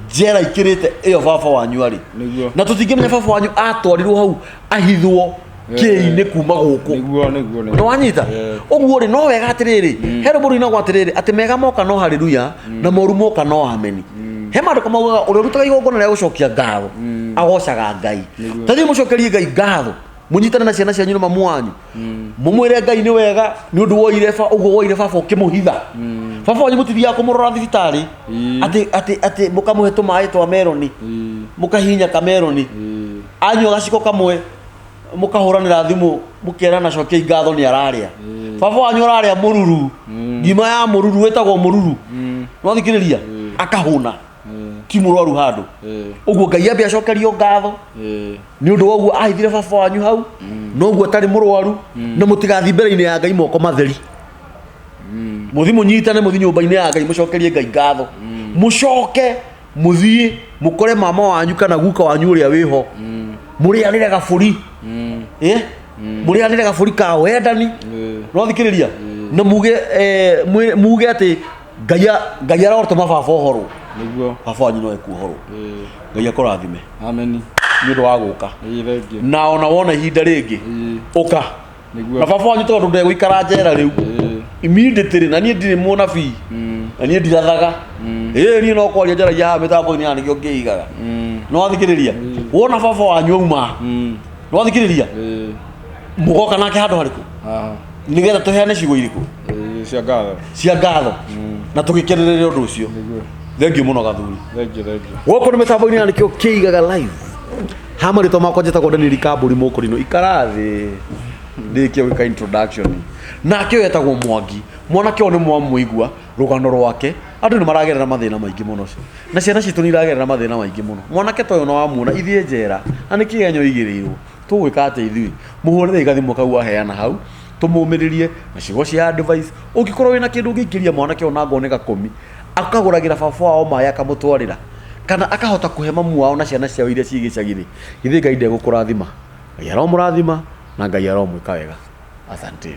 Njera ikĩrĩte ĩyo baba wanyu arĩ. Nĩguo. Na tũtingĩmenya baba wanyu atwarirwo hau ahithwo kĩĩ-inĩ kuma gũkũ. Nĩguo, nĩguo, nĩguo. Nĩwanyita? Ũguo rĩ, no wega atĩrĩrĩ, he rwĩmbo rũinagwo atĩrĩrĩ, atĩ mega moka no haleluya, na moru moka no ameni. He maandĩko maugaga ũrĩa ũrutaga igongona rĩa gũcokia ngatho, agocaga Ngai. Nĩguo. Ta thiĩ mũcokerie Ngai ngatho. Mũnyitane na ciana cianyu na mamu wanyu, mũmwĩre Ngai nĩ wega nĩ ũndũ woire ba ũguo woire baba ũkĩmũhitha. Baba wanyu mũtithiaga kũmũrora thibitarĩ, atĩ atĩ atĩ mũkamũhe tũmaĩ twa meroni, mũkahihinya kameroni, anyua gaciko kamwe mũkahũranĩra thimũ mũkerana cokiai ngatho nĩ ararĩa. Baba wanyu ararĩa mũruru, ngima ya mũruru wĩtagwo mũruru, nwathikĩrĩria, akahũna, ti mũrwaru handũ. Ũguo Ngai ambe acokerio ngatho nĩ ũndũ wa ũguo ahithire baba wanyu hau, noguo atarĩ mũrwaru. Na mũtigathiĩ mbere-inĩ ya Ngai moko matheri. Mũthi mũnyitane, mũthi nyũmba-inĩ ya Ngai, mũcokerie Ngai ngatho, mũcoke mũthiĩ mũkore mama wanyu kana guka wanyu ũrĩa wĩho, mũrĩanĩre gabũri, eh? Mũrĩanĩre gabũri ka wendani, nothikĩrĩria, na muge muge atĩ Ngai Ngai arotũma baba ũhorwo. Nĩguo. Baba wanyu no ekuohorwo. Ngai akũrathime Ameni. Nĩ ũndũ wa gũka. Ĩĩ, thengiũ. Na ona wona ihinda rĩngĩ, ũka. Nĩguo. Na baba wanyu tondũ ndegũikara njera rĩu immediately, na niĩ ndirĩ mũnabii, na niĩ ndirathaga, ĩĩ, niĩ no kwaria njaragia haha mĩtambo-inĩ ya nĩkĩo ngĩigaga. No wathikĩrĩria, wona baba wanyu auma, no wathikĩrĩria, mũgoka nake handũ harĩkũ? Haha. Nĩgetha tũheane ciugo irĩkũ? Ĩĩ, cia ngatho. Cia ngatho na tũgĩkenerere ũndũ ũcio. Nĩguo. Thengiũ mũno, gathuri. Thengiũ, thengiũ. Gũkũ nĩ mĩtambo-inĩ ya nĩkĩo kĩigaga live. Ha marĩtwa makwa njĩtagwo Daniel Kambũri Mũkũrinũ. Ikara thĩ ndĩkie gwĩka introduction. Nake ũyũ etagwo Mwangi. Mwanake ũyũ nĩ mwamũigua rũgano rwake. Andũ nĩ maragerera mathĩna maingĩ mũno, na ciana citũ nĩ iragerera mathĩna maingĩ mũno. Mwanake ta ũyũ no wamuona ithiĩ njera na nĩ kĩgenyo igĩrĩirwo, tũgwĩka atĩa ithuĩ? Mũhũrĩre gathimũ kau aheana hau, tũmũmĩrĩrie na ciugo cia advice. Ũngĩkorwo wĩna kĩndũ ũngĩikĩria mwanake ũyũ na ngoo nĩ gakũmi, akagũragĩra baba wao maĩ akamũtwarĩra, kana akahota kũhe mamu wao na ciana ciao iria ciĩ gĩcagi-rĩ, githĩ Ngai ndegũkũrathima? Ngai aromũrathima na Ngai aromwĩka wega. Asanteni.